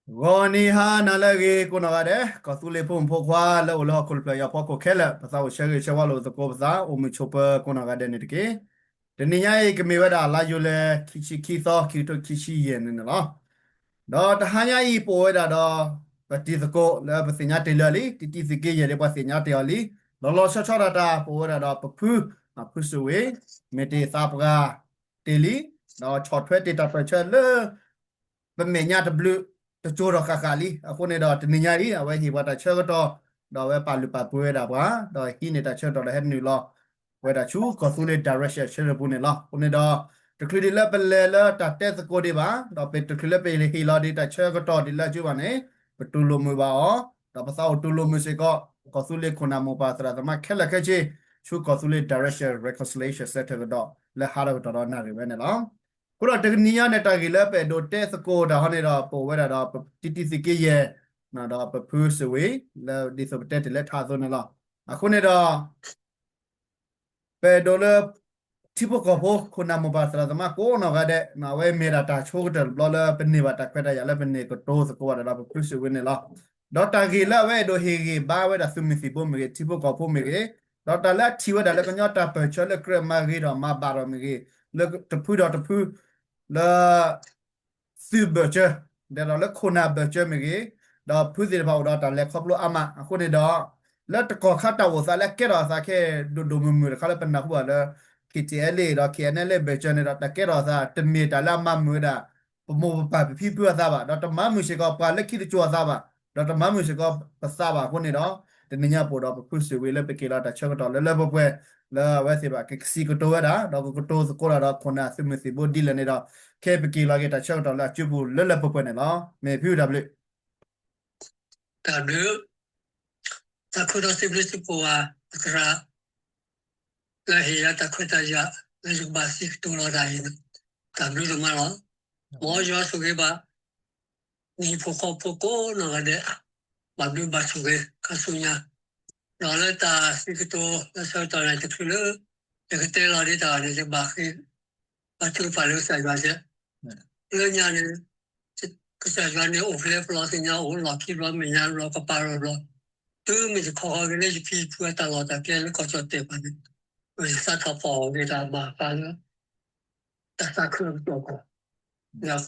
ဂီၤနံၤဟါနၤလၢအဂ့ၤကိးနီၢ်ဂၤဒဲး, ကီၢ်သူလ့ၤဖိမုၣ်ဖိခွါလၢအိၣ်လၢဟီၣ်ခိၣ်တဖျၢၣ်ညါအဖီခိၣ်ခဲလၢာ်, ပသးအိၣ်ဆၢဂ့ၤဆၢဝါလိာ်သကိးပသး အိၣ်မုာ်ဆိးပၢၤကိးနီၢ်ဂၤဒဲးန့ၣ်တက့ၢ်. တနံၤညါအံၤကမ့ၢ်ဝဲဒၣ်လါယူၤလံ ခံဆံခံသီ ခံကထိခံဆံယဲၢ်န့ၣ်န့ၣ်လီၤ. ဒီးတဟါညါအံၤပအိၣ်ဝဲဒၣ်ဒီး ပတံၤသကိးလၢပသ့ၣ်ညါတ့ၢ်လၢာ်လံ, တံၤသကိးယဲၢ်ဒ်ပှၤသ့ၣ်ညါတ့ၢ်အီၤလံ, ဒီးလီၤဆီဆီဒၣ်တၢ် ပအိၣ်ဝဲဒၣ်ဒီးပဖု, ဖုစူးဝ့ၣ်, မ့ၢ်တ့ၢ်သးပှၢ်တ့ၢ်လံ, ဒီးဆီၣ်ထွဲတ့ၢ်တၢ်ပၢၢ်ဆၢလၢ ပမဲာ်ညါတဘျုး တကၠိထီၣ်ဃၣ်ဃၣ်လံ. အဃိန့ၣ်ဒီးတနံၤညါအံၤ အဝဲဟ့ၣ်ပှၤတၢ်ဆၢကတီၢ်, ဒီးအဝဲပာ်လုၢ်ပာ်ပှ့ၤဝဲဒၣ်ပှၤ, ဒီးဟံးန့ၢ်တၢ်ဆၢကတီၢ်ဒီးဟဲနုာ်လီၤဝဲဒၣ်ဆူကီၢ်သူလ့ၤ direction ဆၢထၢၣ်ပူၤန့ၣ်လီၤ. အဃိန့ၣ်ဒီး တချုးဒံးလၢပလဲၤလၢတၢ်တဲသကိးဒံးဘၣ်, ဒီးပတချုးလၢပဟ့ၣ်လီၤဒံးတၢ်ဆၢကတီၢ်ဒံးလၢအစုဘၣ်န့ၣ်, ပတူၢ်လိာ်မုာ်ဘၣ်အီၤ, ဒီးပသးအိၣ်တူၢ်လိာ်မုာ်စ့ၢ်ကီး ကီၢ်သူလ့ၤခိၣ်နၢ်မိၢ်ပၢ်သရၣ်သမါခဲလၢာ်ခဲဆ့, ဆူကီၢ်သူလ့ၤ direction reconciliation center ကဒီး လၢဟးထီၣ်ကတီၢ်ဒီးနၣ်ရံၣ်ဝဲန့ၣ်လီၤ. အဃိဒီးတနံၤညါန့ၣ် တၢ်ဂ့ၢ်လၢပအဲၣ်ဒိးတဲသကိးတၢ်ဟီန့ၣ်ဒီး ပအိၣ်ဝဲဒၣ်ဒီးပတံၤသကိးယဲၢ်, ဒီးပဖုစူးဝ့ၣ် လၢဒ်သိးပတဲတ့ၢ်လၢထးအသိးန့ၣ်လီၤ. အဃိန့ၣ်ဒီး ပအဲၣ်ဒိးလၢ ထံဖိကီၢ်ဖိ ခိၣ်နၢ်မိၢ်ပၢ်သရၣ်သမါကိးနီၢ်ဂၤဒဲး, အဝဲမ့ၢ်ဒၣ်တၢ်ဆိကတၢၢ်တဘျီလၢပန့ၢ်ဘၣ်တၢ်ခွဲးတၢ်ယာ်လၢပန့ၢ်ကတိၤသကိးဘၣ်ဒီးပဖုစူးဝ့ၣ်န့ၣ်လီၤ. ဒီးတၢ်ဂ့ၢ်လၢအဝဲအဲၣ်ဒိးဟ့ၣ်ဂံၢ်ဘါဝဲဒၣ်သုးမုၢ်သံၣ်ဘိမ့ၢ်ဂ့ၤ, ထံဖိကီၢ်ဖိမ့ၢ်ဂ့ၤ, ဒီးတၢ်လၢအထံၣ်ဝဲဒၣ်လၢကညီတၢ်ပၢၢ်ဆၢလၢကြၢးမၤဂ့ၤဒီးမၤဘၣ်ဒီးမ့ၢ်ဂ့ၤ, လၢတဖုဒီးတဖု လၢ သုးဘၢၣ်စၢၤ, ဒီးလၢခိၣ်နၢ်ဘၢၣ်စၢၤမ့ၢ်ဂ့ၤ, ဒီးဖုသ့ၣ်တဖၣ်အိၣ်ဒီးတၢ်လဲၤခီဖျိအါမး. အဃိန့ၣ်ဒီး လၢတကီၢ်ခါတၢ်အိၣ်သးလၢအကဲထီၣ်အသးခဲဒိၣ်ဒိၣ်မုၢ်မုၢ်တခါလၢပနၢ်ဟူဘၣ်လၢ KTLA ဒီး KNLA ဘၢၣ်စၢၤန့ၣ်ဒီး တၢ်ကဲထီၣ်အသးတမ့ၢ်တၢ်လၢအမၤမုာ်ဝဲဒၣ် ပမိၢ်ပပၢ်ပဖံပဖုအသးဘၣ်, ဒီးတမၤမုာ်စ့ၢ်ကီးပှၤလၢခံတစိၤအသးဘၣ်, ဒီးတမၤမုာ်စ့ၢ်ကီးပသးဘၣ်. အဃိန့ၣ်ဒီး တနံၤညါပအိၣ်ဒီးပဖုစူးဝ့ၣ်လၢပက့ၤလီၤတၢ်ဆၢကတီၢ်လၢလၢပှဲၤပှဲၤ လၢအဝဲသ့ၣ်ဘၣ်ကစံးကတိၤဝဲဒၣ်, ဒီးကကတိၤသကိးတၢ်ဒီးခိၣ်နၢ်သုးမုၢ်သံၣ်ဘိဒ်လဲၣ်န့ၣ်ဒီး ခဲအံၤပက့ၤလီၤက့ၤတၢ်ဆၢကတီၢ်လၢအစုပူၤလၢလၢပှဲၤပှဲၤန့ၣ်လီၤ. မ့ၢ်ဖုတၢ်ဘျုး တၢ်ဘျုး, တၢ်ခုၣ်ဒီးစံးဘျုးစံးဖှိၣ်ဘၣ် ပသရၣ် လၢဟ့ၣ်ယၤတၢ်ခွဲးတၢ်ယာ် လၢယကဘၣ်စံးကတိၤလီၤတၢ်အံၤန့ၣ် တၢ်ဘျုးဒိၣ်မးလီၤ. မ်ယွၤဆိၣ်ဂ့ၤဘၣ် ဟံၣ်ဖိဃီဖိကိးနီၢ်ဂၤဒဲး ဘၣ်ဘျုးဘၣ်ဆိၣ်ဂ့ၤခါဆူညါ, ဒီးလၢတၢ်စံးကတိၤလၢဆၢကတီၢ်န့ၣ် တချုးလၢ ယကတဲလီၤဒ်တၢ်န့ၣ် ယဘၣ်ဃ့ ဘၣ်ထုကဖၣ်လၢကစၢ်ယွၤစဲး, လၢညါန့ၣ် ကစၢ်ယွၤန့ၣ်အိၣ်ဖျဲၣ်ပလီၢ်သ့ၣ်ညါအိၣ်လီၢ်ခံဘျီ မဲာ်ညါဘျီ ကပၤလီၤဘျီ, တုၤမ့ၢ်ယခီဃီက့ၤလၢယဖံယဖုအတၢ်လီၢ်တၢ်ကျဲလၢကီၢ်ကၠီၣ်တဲာ်ပူၤန့ၣ် ယသးထီၣ်ဖီၣ်အီၤက့ၤတၢ်ဘၣ်ဃးလၢ တၢ်သးခုကစီၣ်ကီၢ်, အဃိန့ၣ်ယမၤတ့ၢ်န့ၣ်, ဒီးတုၤမ့ၢ်ယမၤမၤလၢ ယဟဲအိၣ်န့ၣ် တမ့ၢ်တၢ်ဘီၣ်ဘၣ်, ယကသ့ၣ်ယက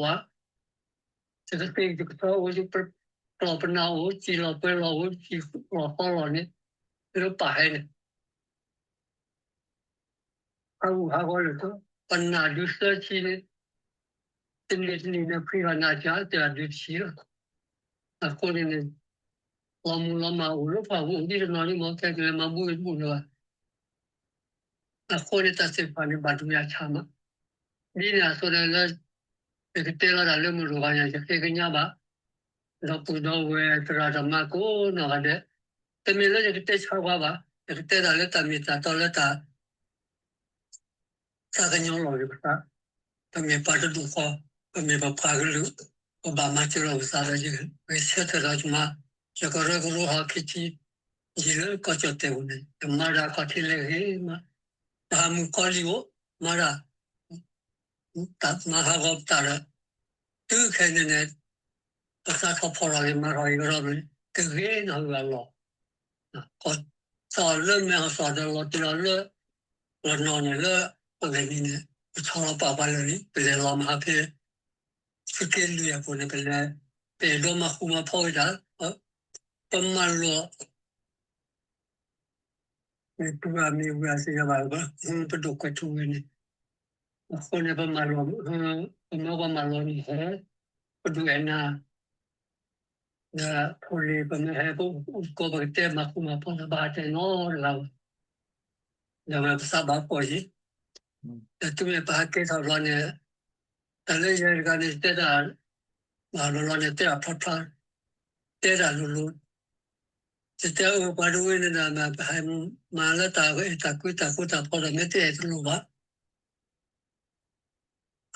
သီအိၣ် ယပျီၢ်ပနၢ်အိၣ် စံၣ်လီၤပှဲၤလီၤအိၣ် စံၣ်လီၤသီလီၤန့ၣ် လၢပၢ်ဟဲန့ၣ် ဟးဂူာ်ဟးဂီၤလၢာ်, ပနၢ်ဒုးသၢဆံန့ၣ်, တနံၤတနံၤန့ၣ် ဖှံလီၤနၢ်စှၤ တဲဒၣ်ဒုးတဆံလီၤ. အဃိန့ၣ်န့ၣ် လီၤမုၢ်လီၤမၢ်အိၣ်လၢပှၤကအိၣ်ဒ်တနီၤဒ်မ့ၢ် ခဲကလဲၤမၤဘူၣ်ဘူၣ်လၢၤဘၣ်. အဃိန့ၣ်တၢ်သ့ၣ်တဖၣ်န့ၣ် ဘၣ်ဒိယၤဆါမး, ဒ်န့ၣ်အသိးန့ၣ်လၢ ယကတဲလီၤတၢ်လၢမုၢ်တဂီၤညါ ယဃ့ကညးဘၣ် ဒီပုၢ်ဒီဝဲၢ်သရၣ်သမါကိးနီၢ်ဂၤဒဲး, တမ့ၢ်လၢယကတဲဆါပှၤဘၣ်, ယကတဲတၢ်လၢတၢ်မ့ၢ်တၢ်တီလၢတၢ် သးကညီၤလီၤက့ၤပသး, ပမ့ၢ်ပှၤတဒူၣ်ဃီ, ပမ့ၢ်ပပှၤကလုာ်, ပဘၣ်မၤစၢၤလီၤပသးဒီး ယဂဲၤဆၢထၢၣ်ဒီးယမၤ, ယကရၢကရိဟီၣ်ခံဆံ, ယံာ်လၢကီၢ်ကၠီၣ်တဲာ်ပူၤန့ၣ် ယမၤတၢ်အခီၣ်ထံးလဲၤဂ့ၤမး, ပဟးမုၢ်ကီၢ်လံၢ်အိၣ်, မၤတၢ် တၢ်မၤဟးဂီၤပသးဒီး တုၤခဲအံၤန့ၣ်န့ၣ် ပသးထီၣ်ဖီၣ်ထီၣ်က့ၤမၤထီၣ်က့ၤကဒီးန့ၣ် တဂ့ၤနီၢ်ဂၤလီၤ. သးအီၤလၢမဲာ်ဟီၣ်စီၣ်ဒီးလီၤတံၢ်အီၤလၢ လီၤနီၢ်န့ၣ်လၢ ပဂ့ၢ်န့ၣ်န့ၣ် ပဆီလီၤပာ်ပှၤလၢာ်လံ ပလဲၤလီၤမဟါဖဲ သုးက့လွံၢ်အပူၤန့ၣ် ပလဲၤ ပအဲၣ်ဒိးမၤဃူမၤဖိးဝဲဒၣ် ပမၤလိာ် မ့ၢ်တူၢ်ဧါမ့ၢ်ဝံၤဧါသ့ၣ်ညါဘၣ် ပဒိၣ်ကွဲးထူဝဲန့ၣ်, အဃိန့ၣ် ပမၤလိာ် ပမၢပှၤမၤလိာ်န့ၣ်ဟဲ ပဒုးအဲၣ်နၤ ဒီးဖိလံၤပမ့ၢ်ဟဲ ပအိၣ်သကိး ပကတဲမၤဃူမၤဖိး ဘၣ်ဟးတဲနီတဂၤဘၣ်, ဒီးပသးဘၣ်ဖှီၣ်ယံၤ, ဒီးတုၤမ့ၢ်ပဟးကဲထီၣ်ဘျီန့ၣ် တၢ်လၢယဲတဂၤန့ၣ် တဲတၢ် ဘၣ်လီၤလီၤန့ၣ် တဲတၢ်ဖျါဖျါ တဲတၢ်လိၤလိၤ, ယတဲအၢပှၤတဝ့ၢ်န့ၣ်ဒီး ပဟဲမၤလၢတၢ်အဲၣ်တၢ်ကွံတၢ်ဃူတၢ်ဖိးဒီး မ့ၢ်တအဲၣ်တလိၤဘၣ်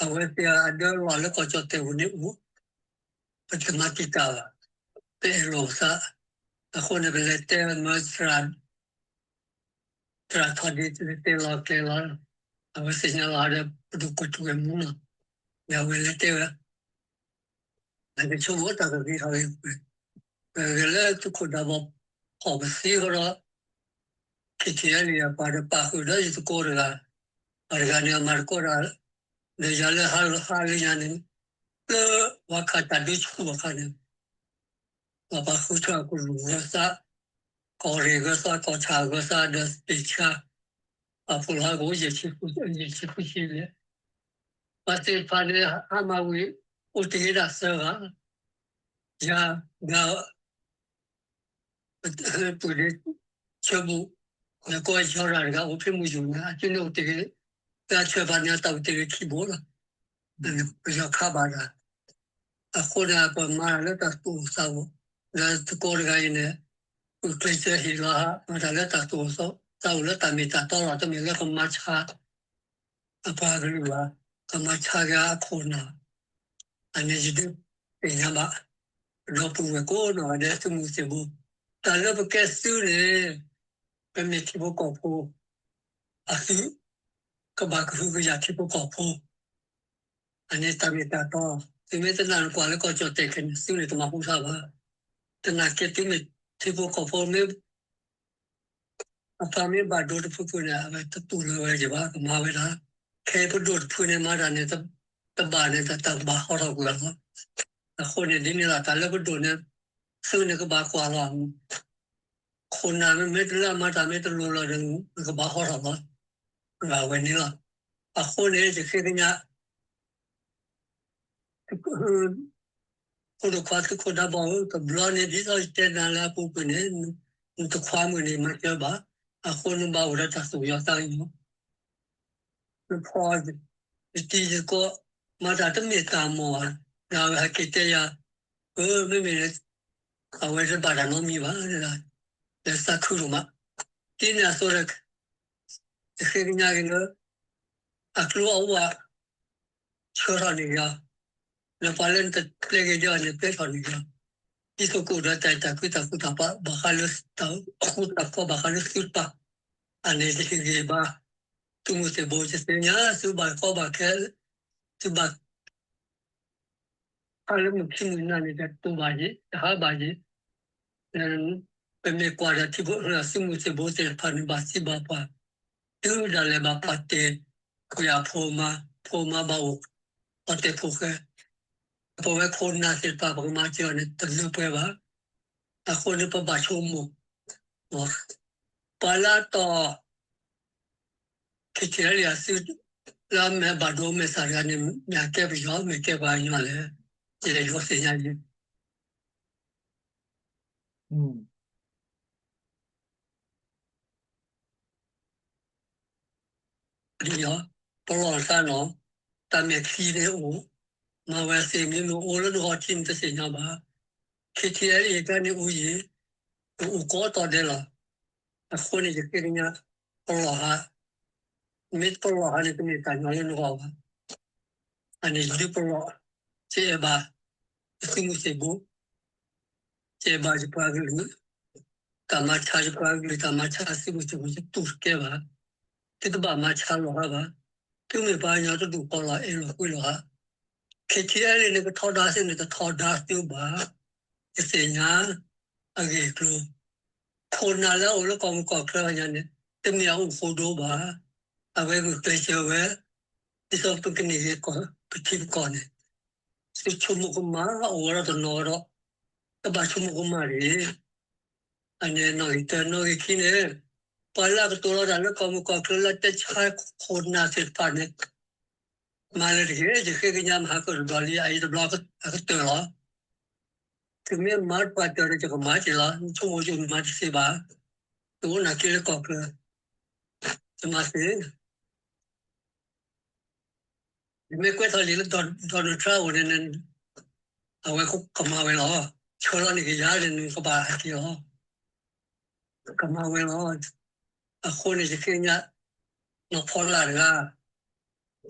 အဝဲသ့ၣ်အဒၢလီၢ်လၢကီၢ်ကၠီၣ်တဲာ်ပူၤန့ၣ်အိၣ်, ပတမၤတံာ်တာ်ဘၣ်, ပအဲၣ်လိာ်ပသး, အဃိန့ၣ် ပလဲၤတဲမၢသရၣ်, သရၣ်ထီၣ်ဒ့ ပလဲၤတဲလီၤကျဲၤလီၤ, အဝဲသ့ၣ်ညါလီၤဒီး ပဒိၣ်ကွဲးထူဝဲမူနီၤ, ဒီးအဝဲလဲၤတဲဝဲ အဆိကမိၣ်တၢ်ကဂ့ၤထီၣ်ဂ့ၤ, ဂ့ၤလၢသုးခိၣ်ဒၢဘီ ဖီၣ်ပသ့ဃီဒီး ခံထံၣ်အလံာ်အပှၤဒီးပာ်ဃုာ်ဒီးယသကိးတဂၤ, ပှၤတဂၤန့ၣ်အမၤသကိးတၢ်, ဒီးယၤလၢဟါလၢညါန့ၣ် လၢဝၤခးတၢ်ဒုးဆူၣ်အခါန့ၣ် ပှၤပာ်ဃုာ်ထၢၣ်အကရူၢ်ဂၢၤသး, ကီၢ်ရ့ၣ်ဂၢၤသး, ကီၢ်ဆၣ်ဂၢၤသး, ဒီးသ့ၣ်ဆါ, ပာ်ဖှိၣ်လီၤကအိၣ် ယဲၢ်ဆံဃုဆံဘျဲၣ်, ပှၤသ့ၣ်တဖၣ်န့ၣ် ဟါမၢ်ဝံၤ အိၣ်တ့ၢ်ဒၣ်သၢဂၤ, ယၤဒီး ပုၢ်ဒ့ဆၢဘူၣ်, ဒီးကီၢ်ယီၤရၤတဂၤ အိၣ်ဖဲမုၢ်ယူၤန့ၣ် အစုန့ၣ်အိၣ်တ့ၢ်ဂ့ၤ, သၢဆၢတဖၣ်န့ၣ် အတၢ်အိၣ်တ့ၢ်ဂ့ၤခံဘိလီၤ. ပယီၤခးဘၣ်တၢ်, အဃိန့ၣ် ပမၤတၢ်လၢတၢ်သူၣ်အိၣ်သးအိၣ်, ဒီးသကိးတဂၤအံၤန့ၣ် ဂုာ်ကျဲးစၢးဟ့ၣ်လီၤဟး မၤတၢ်လၢတၢ်သူၣ်အိၣ်သးအိၣ် လၢတၢ်မ့ၢ်တၢ်တီလီၤ. တမ့ၢ်လၢကမၤဆါ အပှၤကလုာ်ဘၣ်, ကမၤဆါက့ၤအခိၣ်နၢ်, အန့ၣ်ယဒုးသ့ၣ်ညါဘၣ်, ဒီပုၢ်ဝဲၢ်ကိးနီၢ်ဂၤဒဲး သုးမုၢ်သံၣ်ဘိ, တၢ်လၢပကဲသုးန့ၣ် ပမ့ၢ်ထံဖိကီၢ်ဖိ အသုး ကဘၣ်ကဟုကယာ်ထံဖိကီၢ်ဖိ, အန့ၣ်တၢ်မ့ၢ်တၢ်တီ, သုမ့ၢ်တနာ်နကွၢ်လၢကီၢ်ကၠီၣ်တဲၣ်ခဲန့ၣ် သုးန့ၣ်တမၤဟူထီၣ်ဘၣ်, တနာ်က့သုမ့ၢ်ထံဖိကီၢ်ဖိမ့ၢ် အပှၤမ့ၢ်ဘၣ်ဒိတဖုဖုန့ၣ် အဝဲတတူၢ်လိာ်ဝဲယၤဘၣ်, ကမၤဝဲဒၣ်, ခဲအံၤပဒိၣ်တဖုန့ၣ်မၤတၢ်န့ၣ် တဘၣ်န့ၣ် တၢ်ကဘၣ်ဟီထီၣ်ကွံာ်အီၤလီၤ. အဃိန့ၣ်ဒ်န့ၣ်လီၤ တၢ်လၢပဒိၣ်န့ၣ် သုးန့ၣ်ကဘၣ်ကွၢ်လီၤ, ခိၣ်နၢ်မ့မ့ၢ်တလၢအမၤတၢ်မ့ၢ်တလိၤလီၤဒီး နကဘၣ်ဟီထီၣ်လီၤ, အဝဲန့ၣ်လီၤ. အဃိန့ၣ် ယဃ့ကညး ဖိဒိၣ်ခွါသုးခိၣ်ဒၢဘီဧၢ, တဘျီန့ၣ် ဒ်သိးယတဲနၤလၢအပူၤကွံာ်န့ၣ် နတခွါမုၣ်န့ၣ် မၤစၢၤဘၣ်, အဃိနဘၣ်အိၣ်ဒီးတၢ်သူၣ်ကညီၤသးကညီၤ, နဖီၣ်ယတံၤယသကိး မၤတၢ်တမ့ၢ်တၢ်မီၢ်ဘၣ်, ဒီးအဝဲဟဲက့ၤတဲယၤ, အၢ မ့မ့ၢ် အဝဲတဘၣ်တၢ်နီတမံၤဘၣ်, ဒီးသးခုဒိၣ်မး, ဒ်န့ၣ်အသိးဒီး ယဃ့ကညးက့ၤလၢ အကျိအဝဲ ဆှၢထီၣ်န့ၢ်က့ၤအီၤ, ဒီးပှၤလၢနတပျဲက့ၤဒီးအီၤန့ၣ် ပျဲထီၣ်န့ၢ်က့ၤအီၤ, ဒ်သိးကအိၣ်ဒီးတၢ်အဲၣ်တၢ်ကွံတၢ်ဃူတၢ်ဖိး ဘၣ်ဃးလၢတၢ်ဃူတၢ်ဖိး ဘၣ်ဃးလၢသုတဖၣ်, အန့ၣ်ယဟ့ၣ်ဂံၢ်ဘါ သုးမုၢ်သံၣ်ဘိ ယသ့ၣ်ညါ သုဘၣ်ကီဘၣ်ခဲ, သုဘၣ် ဟးလၢမုၢ်ခံမုၢ်နၤန့ၣ် တတူၢ်ဘၣ်ယံၤ တဟးဘၣ်ယံၤ, ပမ့ၢ်ကွၢ်ဒီးထံဖိ သုးမုၢ်သံၣ်ဘိသ့ၣ်တဖၣ်န့ၣ် ဘၣ်သံဘၣ်ပှၢ်, တုၤဒၣ်လဲာ်ဘၣ်ပာ်တ့ၢ်ကွံာ်အဖိမါ, ဖိမါဘၣ်အိၣ် ပာ်တ့ၢ်ဖိဃဲ, ပဝဲခိၣ်နၢ်သ့ၣ်တဖၣ် ပကမၤစၢၤအီၤန့ၣ် တလၢပှဲၤဘၣ်. အဃိန့ၣ် ပဘၣ်ဆိကမိၣ် ပှၤလၢအတီၢ် ခံထံၣ်လံအသုး လၢအမ့ၢ်ဘၣ်ဒိမဲာ်သၣ်တဂၤန့ၣ် မ့ၢ်အကဲပယီၤ မ့ၢ်ကဲပှၤကညီလဲၣ်, ယလဲၤဒိးသ့ၣ်ညါယံၤ ဒ်အံၤ, ပလီၢ်သးနီၤ, တၢ်မဲာ်ချံန့ၣ်အိၣ်, မၤဝဲသ့ၣ်မ့ၢ်မ့ၢ်အိၣ်လၢနဂီၢ်ထံန့ၣ် တသ့ၣ်ညါဘၣ်. ခံထံၣ်လံအတၢ်န့ၣ်အိၣ်ယံၤ, အိၣ်ကိးတီၤဒဲးလီၤ. အဃိန့ၣ် ယဃ့ကညး ပလီၢ်ဟး, မ့ၢ်ပလီၢ်ဟးန့ၣ် တမ့ၢ်တၢ်ညီလၢနဂီၢ်ဘၣ်. အန့ၣ်ယဒုးပလီၢ်, ယအဲၣ်ဘၣ် ယသုးမုၢ်သံၣ်ဘိ ယအဲၣ်ဘၣ်ယပှၤကလုာ်, တၢ်မၤဆါယပှၤကလုာ် တၢ်မၤဆါသုးမုၢ်သံၣ်ဘိ ယတူၢ်တကဲဘၣ်. သုတဘၣ်မၤဆါလီၤဟးဘၣ်. သုမ့ၢ်ပှၤကညီတဒူၣ်ဃီလီၤ အဲၣ်လီၤကွံလီၤဟး. ခံထံၣ်လံန့ၣ် ကထီဒါသုန့ၣ် တထီဒါသုဘၣ်. ယသ့ၣ်ညါ အဂ့ၢ်အကျိၤ, ခိၣ်နၢ်လၢအအိၣ်လၢကီၢ်မုၢ်ကီၢ်ချၢညါန့ၣ် တမ့ၢ်အအိၣ်ဃိဒိဘၣ်. အဝဲဂုာ်ကျဲးစၢးဝဲ ဒ်သိးပကန့ၢ်က့ၤပထံပကီၢ်န့ၣ် သုဆိကမိၣ်ကမၣ် အိၣ်ဝဲဒီးတနီၤဒီး တဘၣ်ဆိကမိၣ်ကမၣ်တဂ့ၤ. အန့ၣ်နီၣ်ဂံၢ်တၢ နီၣ်ဂံၢ်ခံန့ၣ် ပှၤလၢအကတိၤလီၤတၢ်လၢကီၢ်မုၢ်ကီၢ်ချၢလၢတဲဆါခိၣ်နၢ်သ့ၣ်တဖၣ်န့ၣ် မၤလၢတဂ့ၤ. ယဃ့ကညးမဟါကတဘျီလံ အအံၤတဘျီအကတၢၢ်လီၤ. သုမ့ၢ်မၤတပှၢ်တၢၢ်ဒီး ယကမၤက့ၤလီၤ. နဆိကမိၣ်ယမၤတသ့ဘၣ်. ယအိၣ်နာ်က့လၢကီၢ်ချၢ ယမၤသ့ ယမ့ၢ်ကွဲးထီၣ်လံာ်လၢ Donald Trump အအိၣ်န့ၣ် အဝဲကမၤဝဲလီၤ. ဆှၢလီၤန့ၢ်က့ၤယၤန့ၣ် နကဘၣ်ဟဲက့ၤလီၤ. ကမၤဝဲလီၤ. အဃိန့ၣ် ယဃ့ကညး နီၢ်ဖီလာ်တဂၤ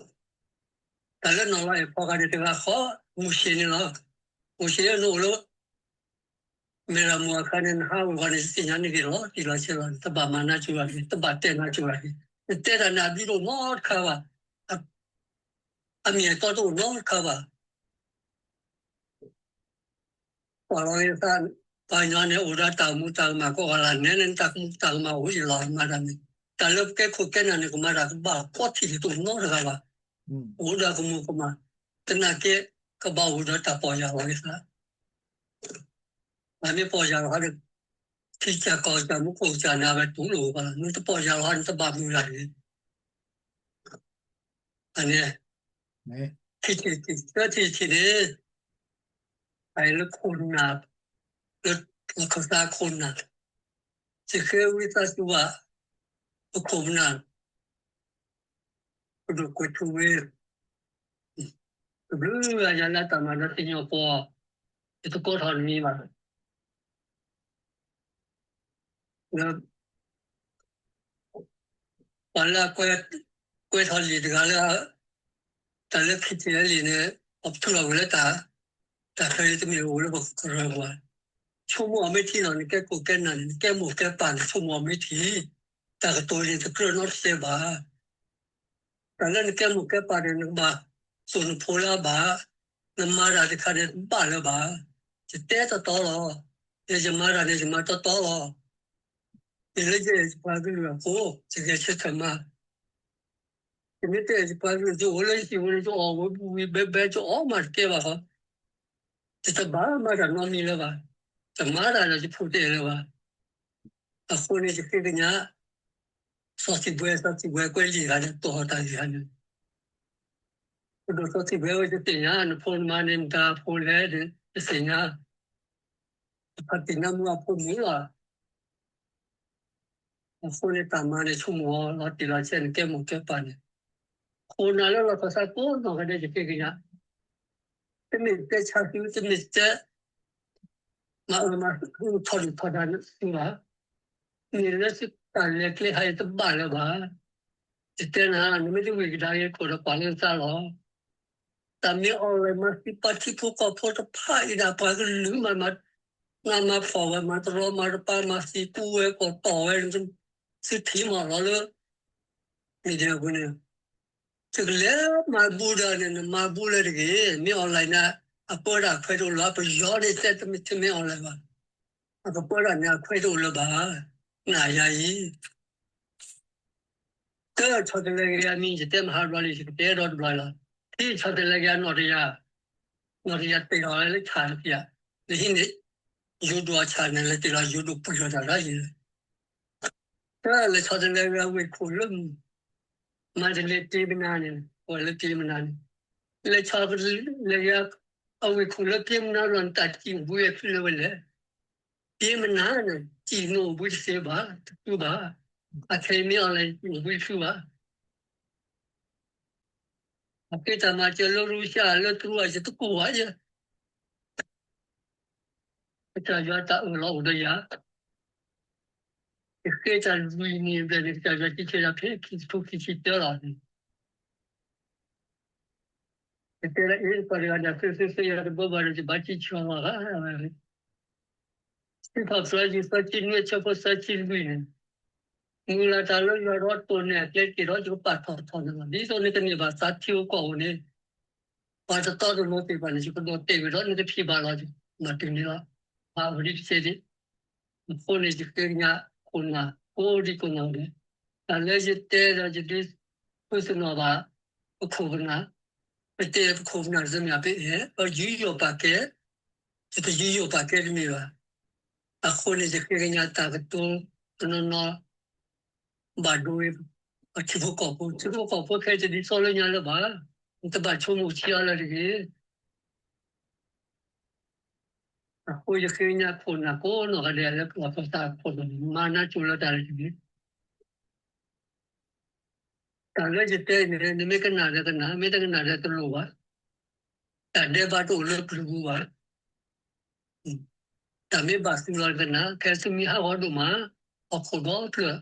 တၢ်လၢနီၢ်လီၤအဲၣ်ဖီခါန့ၣ် တဂၤဃီ မုၢ်ဆ့ၣ်န့ၣ်လီၤ. မုၢ်ဆ့ၣ်နအိၣ်လၢ မဲၢ်ရမိၢ်အခါန့ၣ် နဟးဝဲဂီၢ်န့ၣ် ယသ့ၣ်ညါန့ၢ်က့ၤလီၤ. တံၢ်လီၤဆဲးလီၤန့ၣ် တဘၣ်မၤနၢ်စၢၤဘၣ်က့ၤ တဘၣ်တဲနၢ်စၢၤဘၣ်က့ၤ နတဲတၢ်နၢ်ဘျုးတအိၣ်နီတခါဘၣ်, အမ့ၢ်အတီတအိၣ်နီတခါဘၣ်. ပှၤလီၤက့ၤသး, ပှၤကညီန့ၣ် အိၣ်ဒီးတၢ်မူတၢ်ကမၣ်ကိးဂၤလၢ်, နဲန့ၣ် နတၢ်မူတၢ်ကမၣ်အိၣ်ယလီၤ မၤတၢ်န့ၣ်, တၢ်လၢပကဲခိၣ်ကဲနၢ်န့ၣ် ကမၤတၢ်ကဘၣ်ဖီထံၣ်တအိၣ်နီတဂၤဘၣ်. အိၣ်ဒီးကမူၤကမၣ်, သနာ်က့ ကဘၣ်အိၣ်ဒီးတၢ်ပီၢ်ယၢ်လီၤက့ၤသး. မ့ၢ်ပီၢ်ယၢ်လီၤဟီဒီး ထံကစၢ်ကီၢ်ကစၢ်မူခိၣ်ကစၢ်န့ၣ် အဝဲတူၢ်လိာ်ဘၣ်လီၤ. နတပီၢ်ယၢ်လီၤဟီ နတဘၣ်မုာ်တၢ်တဂ့ၤ. အန့ၣ် ခံထံၣ်တထံၣ် သၢထံၣ်တထံၣ်န့ၣ် အအံၤလၢခိၣ်နၢ်, လၢလီၢ်ခၢၣ်သးခိၣ်နၢ်, ယဃ့ဝံသးစူၤဘၣ် ပခိၣ်ပနၢ် ပဒိၣ်ကွဲးထူဝ့ တဘျုးဂၤယၤလၢတၢ်မၤဒီးသ့ၣ်ညိၣ်ပှီၢ်, ယတကိးထီၣ်နမံၤဘၣ်. ပှၤလၢအကွဲးထီၣ်လံာ်တဂၤလၢ တၢ်လၢ ခ့ၣ်ထံၣ်အဲလံာ် န့ၣ် ပှၤပထူလီၤဝဲလၢတၢ်, တၢ်ချၢအံၤတမ့ၢ်အိၣ်လၢပကရၢပှၤ, ဆိကမိၣ်အီၤမ့ၢ်ထံလီၤ. နကဲခိၣ်ကဲနၢ်န့ၣ် နကဲမိၢ်ကဲပၢ်န့ၣ် ဆိကမိၣ်အီၤမ့ၢ်ထံ, တၢ်ကတိၤန့ၣ် တကြၢးနီတစဲးဘၣ်. တၢ်လၢနကဲမိၢ်ကဲပၢ်န့ၣ် နကဘၣ်စိာ်နဖိလၢအဘၣ်, နမၤတၢ်တခါန့ၣ် တဘၣ်လၢၤဘၣ်. ယတဲတီတီလီၤ, ယမၤတၢ်န့ၣ် ယမၤတီတီလီၤ. ယလၢယအဲၣ်ယပှၤကလုာ်အဃိ ယဂဲၤဆၢထၢၣ်မၤ. ယမ့ၢ်တအဲၣ်ယပှၤကလုာ် ယအိၣ်လၢယဟံၣ်ပူၤန့ၣ် ယအီၣ်ဝံၤဘဲဘဲ ယအီၣ်မးတကဲဘၣ်ဃီ, ယတဘၣ်မၤတၢ်နီတမံၤလၢၤဘၣ်. ယမၤတၢ်ဒီးယဖိတအဲၣ်လၢၤဘၣ်. အဃိန့ၣ် ယဃ့ကညး စီၤစံးဘှဲ, စီၤစံးဘှဲကွဲးလံာ်တဂၤန့ၣ် တိာ်တၢ်ဂ့ၢ်တခါန့ၣ်, ပဒိၣ်စီၤစံးဘှဲဝဲ ယသ့ၣ်ညါ နဖိနမါန့ၣ် မတၤအဖိလဲၣ်, ယသ့ၣ်ညါ ယဖါတံၢ်နါမူအဖိမုၣ်လီၤ. အဃိန့ၣ် တၢ်မၤန့ၣ် ဆိကမိၣ်အီၤလီၤတံၢ်လီၤဆဲး နကဲမိၢ်ကဲပၢ်န့ၣ်, ခိၣ်နၢ်လၢလီၢ်ခၢၣ်သးကိးနီၢ်ဂၤဒဲး ယဃ့ကညး, တမ့ၢ်တဲဆါသု, တမ့ၢ်တဲ မၤအၢမၤထီၣ်ဒုၣ်ထီၣ်ဒါသုဘၣ်. မ့ၢ်လၢသုတၢ်လဲၤကျဲဟးအံၤတဘၣ်လၢၤဘၣ်. ယတဲနၤ, နမ့ၢ်တဝံၢ်ကဒါက့ၤခိၣ်ဒီး ပှၤလၢနသးလီၤ. တၢ်မ့ၢ် online မၤသံပှၤထံဖိကီၢ်ဖိတဖၣ်အံၤဒၣ် ပှၤကလုာ်မၤ, မၤနးမၤဖှီၣ်ဝဲ, မၤတရီမၤတပါ, မၤသံကူဝဲ ကိးတီၢ်ဝဲ, သုထံၣ်မးလီၤလၢ media ပူၤန့ၣ်, သုကလဲၤမၤဘူၣ်ဒီးန့ၣ် နမၤဘူၣ်လၢတဂ့ၤ. မ့ၢ် online န့ၣ် အပၢတၢ်ခွဲးတအိၣ်လၢၤ, ပယီၤန့ၣ်တဲတမ့ၢ် online ဘၣ်, အကပၢတၢ်န့ၣ် အခွဲးတအိၣ်လၢၤဘၣ်. နၤယၤအံၤ တၢ ဆီတလဲက့ၤအမံၤ ယတဲမဟါဘျီလံ ယကတဲဒီတဘျီလီၤ. ခံ ဆီတလဲက့ၤအနီၣ်တယၢ, နီၣ်တယၢတ့ၢ်လီၤလၢဆၣ်တယၢ, နဟံးန့ၢ် ယိၤဒိၣ်အဆၣ်န့ၣ် လဲၤတ့ၢ်လီၤ ယိၤဒိၣ်ပှဲၤလီၤတၢ်လၢယံၤ, တၢ လဲၤဆီတလဲက့ၤအဝ့ၢ်ခိၣ်လၢ မၤတလ့ၤတ့မနၤန့ၣ် ပှၤလၢတ့မနၤန့ၣ်, လဲၤဆီတလဲက့ၤ အဝ့ၢ်ခိၣ်လၢတ့မနၤလီၤ နတၢ်စံၣ်ဘှံးအဖုလၢဝဲလဲၣ်. တ့မနၤန့ၣ် စံၣ်နအိၣ်ဘှံးတသ့ဘၣ်, တဖုဘၣ်. အခဲအံၤမ့ၢ် online စံၣ်နအိၣ်ဘှံးတဖုဘၣ်. အဃိတၢ်မၤစၢၤလၢရူၢ်ၡါ လၢတရူး ယတကိးဘၣ်ယဲ, ကစၢ်ယွၤတၢ်အၢၣ်လီၤအိၣ်ဒီးယၤ, ယဃ့တၢ်လွံၢ်နံၣ်ဘျဲၣ်န့ၣ် ကစၢ်ယွၤစံးဆၢယၤဖဲခံကထိခံဆံတၢလီၤန့ၣ်, ယတဲလၢအ့ၣ် ပှၤတဂၤဒီး သုသုသု ယၤတဘၣ်ဘၣ်ဒီး ယဘၣ်စံးဆၢလီၤဂၤဝဲ စံးထီၣ်ပတြၢၤ ယုၢ်သၢဆံနွံ အဆၢဖိသၢဆံလွံၢ်န့ၣ်, မုၢ်လၢ်တၢ်လၢယွၤဒီးတိၢ်န့ၢ်အကျဲတက့ၢ်ဒီး ယကပာ်ထီၣ်ထီၣ်န့ၣ်လီၤ. ဒ်သိးနကန့ၢ်ဘၣ်သးထံဧိၤကီၢ်ဧိၤန့ၣ်, ပှၤတတီတလိၤသ့ၣ်တဖၣ်န့ၣ် ယကဒိးတဲာ်ဝဲဒီး နကထံၣ်ဘၣ်လီၤ. မၤတုၤန့ၣ်လီၤ. အဝဲဒ်တက့ၢ်န့ၣ်, အဃိန့ၣ် ယဃ့ကညးခိၣ်နၢ်ကိးဒံကိးနီၢ်ဂၤဒဲး, တၢ်လၢယတဲဒီးယဒုး ပသ့ၣ်နီၣ်ဘၣ် ပခိၣ်ပနၢ်, ပတဲပခိၣ်ပနၢ်တမ့ၢ် ပအဲၣ် ပယူးယီၣ်ပာ်ကဲ, ယတယူးယီၣ်ပာ်ကဲတမ့ၢ်ဘၣ်. အဃိန့ၣ် ယဃ့ကညးတၢ်ကတိၤတနီၤနီၤ ဘၣ်ဒိဝဲ ပထံဖိကီၢ်ဖိ, ထံဖိကီၢ်ဖိခဲအံၤတဒ်သိးလၢညါလၢၤဘၣ်. နတဘၣ်ဆိကမိၣ်ဆံးအါလၢၤတဂ့ၤ. အဃိယဃ့ကညးခိၣ်နၢ်ကိးနီၢ်ဂၤဒဲးလၢပှၤကစၢ်ခိၣ်နၢ်န့ၣ် မၤနၢ်ကၠိလၢတၢ်လၢတဂ့ၤ. တၢ်လၢယတဲန့ၣ် နမ့ၢ်ကနၣ်ဒီးကနၣ်, မ့ၢ်တကနၣ်ဒီးတလိၣ်ဘၣ်. တၢ်ဒဲးဘးတအိၣ်လၢပျုၤပူၤဘၣ်. တၢ်မ့ၢ်ဘၣ်သုလီၤကနၣ်, ခဲသုမံၤဟးဂီၤဒိၣ်မး, ဟီၣ်ခိၣ်ဒီဖျၢၣ်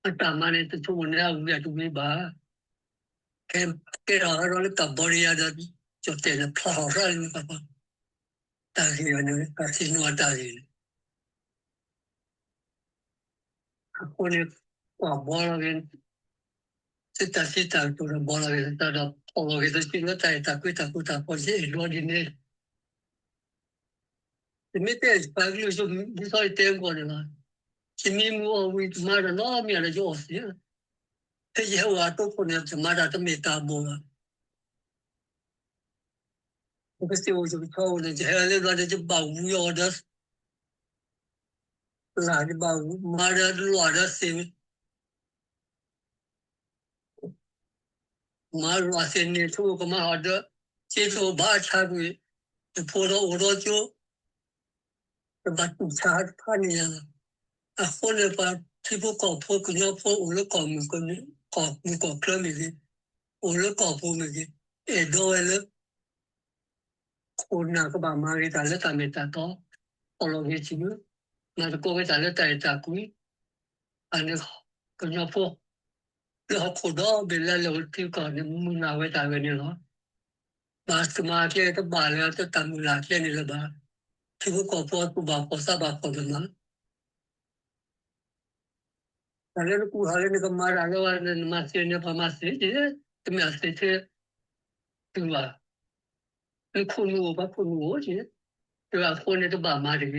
အတၢ်မၤန့ၣ် တဆိကမိၣ်န့ၢ်အဝံၤအတဝံၤဘၣ်. ခဲကဲထီၣ်ဟးဒီးလၢကဘီဒံယါဒီး ကၠီၣ်တဲၣ်န့ၣ် ဖျါထီၣ်ရၣ်လၢပှၤ တၢ်ဂ့ၢ်အန့ၣ် တၢ်သ့ၣ်နီၣ်အတၢ်ဂ့ၢ်န့ၣ် အဃိန့ၣ် ပှၤဘီလီၤက့ၤ သုတၢ်စံးတၢ်ကတိၤဒီး ဘီလီၤက့ၤသုတၢ်ဒီး ဖီၣ်လီၤက့ၤသုစုလၢတၢ်အဲၣ်တၢ်ကွံတၢ်ဃူတၢ်ဖိး ယအဲၣ်ဒိးဒ်န့ၣ် ယမ့ၢ်တဲယပှၤကလုာ် ဒ်သိးယတဲမုၢ်ဂီၢ်န့ၣ်လီၤ. ယမံမုၢ်အီၣ်ဝံၤ တမၤတၢ်နီတမံၤဒီး ယအီၣ်သ့လီၤ. ဖဲယဟဲအိၣ်အတီခိၣ်န့ၣ် တမၤတၢ်တမ့ၢ်တၢ်ဘီၣ်ဘၣ်. ယကသ့ၣ်အိၣ်ယကဆီအိၣ်န့ၣ် ယဟဲလၢဘျီန့ၣ် ယဘၣ်ဝံၤအီၤဒီး လၢယဘၣ်ဝံၤ မၤဒီးလွၢ်ဒီးသ့ၣ် မၤလွၢ်သ့ၣ်န့ၣ် ဆိကမိၣ်ကမၤဟီဒီး စ့တအိၣ်ဘၣ်ဆါကွံာ် ယဖိဒီးအိၣ်ဒီးကၠိ ယဘၣ်တူၢ်ဆါတဖၣ်န့ၣ်ယါလီၤ. အဃိန့ၣ် ပှၤထံဖိကီၢ်ဖိကညီဖိအိၣ်လၢကီၢ်မုၢ်ကီၢ်ချၢမ့ၢ်ဂ့ၤ, အိၣ်လၢကီၢ်ပူၤမ့ၢ်ဂ့ၤ, အဲၣ်ဒိးဝဲလၢ ခိၣ်နၢ်ကဘၣ်မၤဂ့ၤတၢ်လၢတၢ်မ့ၢ်တၢ်တီ, ဖီၣ်လီၤဂ့ၤဆံး, မၤသကိးဝဲတၢ်လၢတၢ်အဲၣ်တၢ်ကွံ, အန့ၣ် ကညီဖိ လၢဟီၣ်ခိၣ်ဒီဘ့ၣ်လၢလဲၤအိၣ်ထံကီၢ်န့ၣ် မုၢ်လၢ်ဝဲတၢ်ဝဲန့ၣ်လီၤ. ဘၣ်တမၤအကျဲတဘၣ်လၢတၢ်မုၢ်လၢ်အကျဲန့ၣ်လၢၤဘၣ်. ထံဖိကီၢ်ဖိသူၣ်ဘၣ်ဖှီၣ်သးဘၣ်ဖှီၣ်တမၤ တၢ်လၢနကူၣ်ဟးလၢနကမၤတၢ်လၢဝဲ နမၤသ့န့ၣ် ပှၤမၤသ့က့ၤ, တမ့ၢ်အသ့ထဲ တုၤဘၣ်, နခိၣ်နူာ်အိၣ် ပှၤခိၣ်နူာ်အိၣ်က့ၤ, တုၤအဃိန့ၣ်တဘၣ်မၤတဂ့ၤ,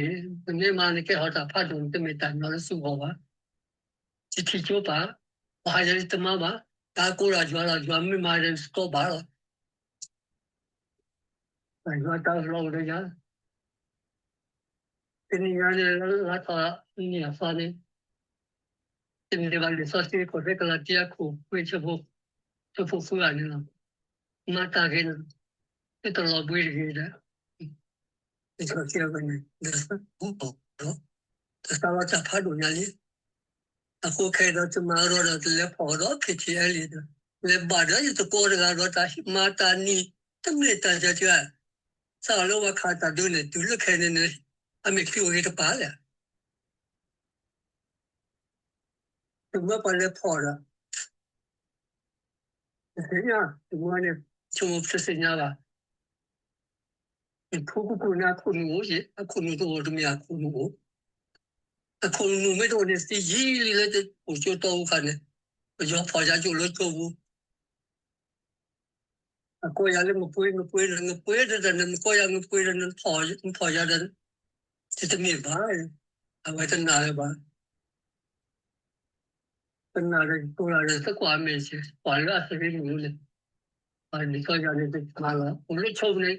နမ့ၢ်မၤနကဲထီၣ်တၢ်ဖးဒိၣ်န့ၣ် တမ့ၢ်တၢ်ညီလၢသုဂီၢ်ဘၣ်, ယထံၣ်ကၠိပၢ်, ပှၤဟးယၤလံတမၤဘၣ်, တၢ်ကိးတၢ်ယွၤလီၤ ယွၤမ့ၢ်မၤဒီးနစကီဘၣ်လီၤ. ယွၤတၢ်အၢၣ်လီၤအိၣ်ဒီးယၤ တနံၤညါန့ၣ် လါထီၣ်နံၣ်အသီန့ၣ် တန့ၢ်ဘၣ်လံာ်စီဆှံခိၣ်သ့ကလၤတံ အခိၣ်ဃု ဆၢဖိဃုဂၤန့ၣ်လီၤ. မၤတၢ်ဂ့ၤန့ၣ် သုတလီၤဘှံးတဂ့ၤဒီး လံာ်စီဆှံအဝဲန့ၣ် ဒီး တသးလီၤတၢ်ဖးဒိၣ်ညါလံ. အဃိခဲအံၤဒီး တမၤရီဒီး တလဲၤဖီၣ်ဒီး ခ့ထံအဲလံဒီး လဲၤဘၣ်ဒီးယသကိးတဂၤဒီး တၢ်မၤတၢ်နံၤ တမ့ၢ်တၢ်ယၤတဂၤ စးလၢဝဲခးတၢ်ဒုးန့ၣ် တုၤလၢခဲအံၤန့ၣ်န့ၣ် အမ့ၢ်ချံအိၣ်ဂ့ၤတပၤလဲၣ်. တမၢပှၤလဲၤဖီၣ်ဒီး တသ့ၣ်ညါ တမၢန့ၣ် ဆိကမိၣ်တသ့ၣ်ညါဘၣ်. ယဖိကကူၣ်န့ၣ် အခိၣ်နူာ်အိၣ်က့ၤ, အခိၣ်နူာ်တအိၣ်တမ့ၢ်အခိၣ်နူာ်အိၣ်, အခိၣ်နူာ်မ့ၢ်တအိၣ်န့ၣ် သံယံာ်လံလၢအိၣ်ကၠိတီအူခါန့ၣ်, ပယီၤဖီၣ်ယၤကၠိလၢကၠိပူၤ အကိးယၤလၢနပှ့ၤ နပှ့ၤဒီး နပှ့ၤဒီးတၢ်န့ၣ် နကိးယၤ နပှ့ၤဒီး နဖီၣ်ယၤဒီး တမ့ၢ်ဘၣ်, အဝဲတနာ်လၢၤဘၣ်. တနာ်ဒီး ယကိးလၢဒီး သကွၢ်မ့ၢ်စ့ၢ် ကွၢ်လၢအသရ့မုၣ်န့ၣ်, ပှၤဒ်သိးယၤန့ၣ်တကမၤလီၤ. အိၣ်လၢဆိန့ၣ်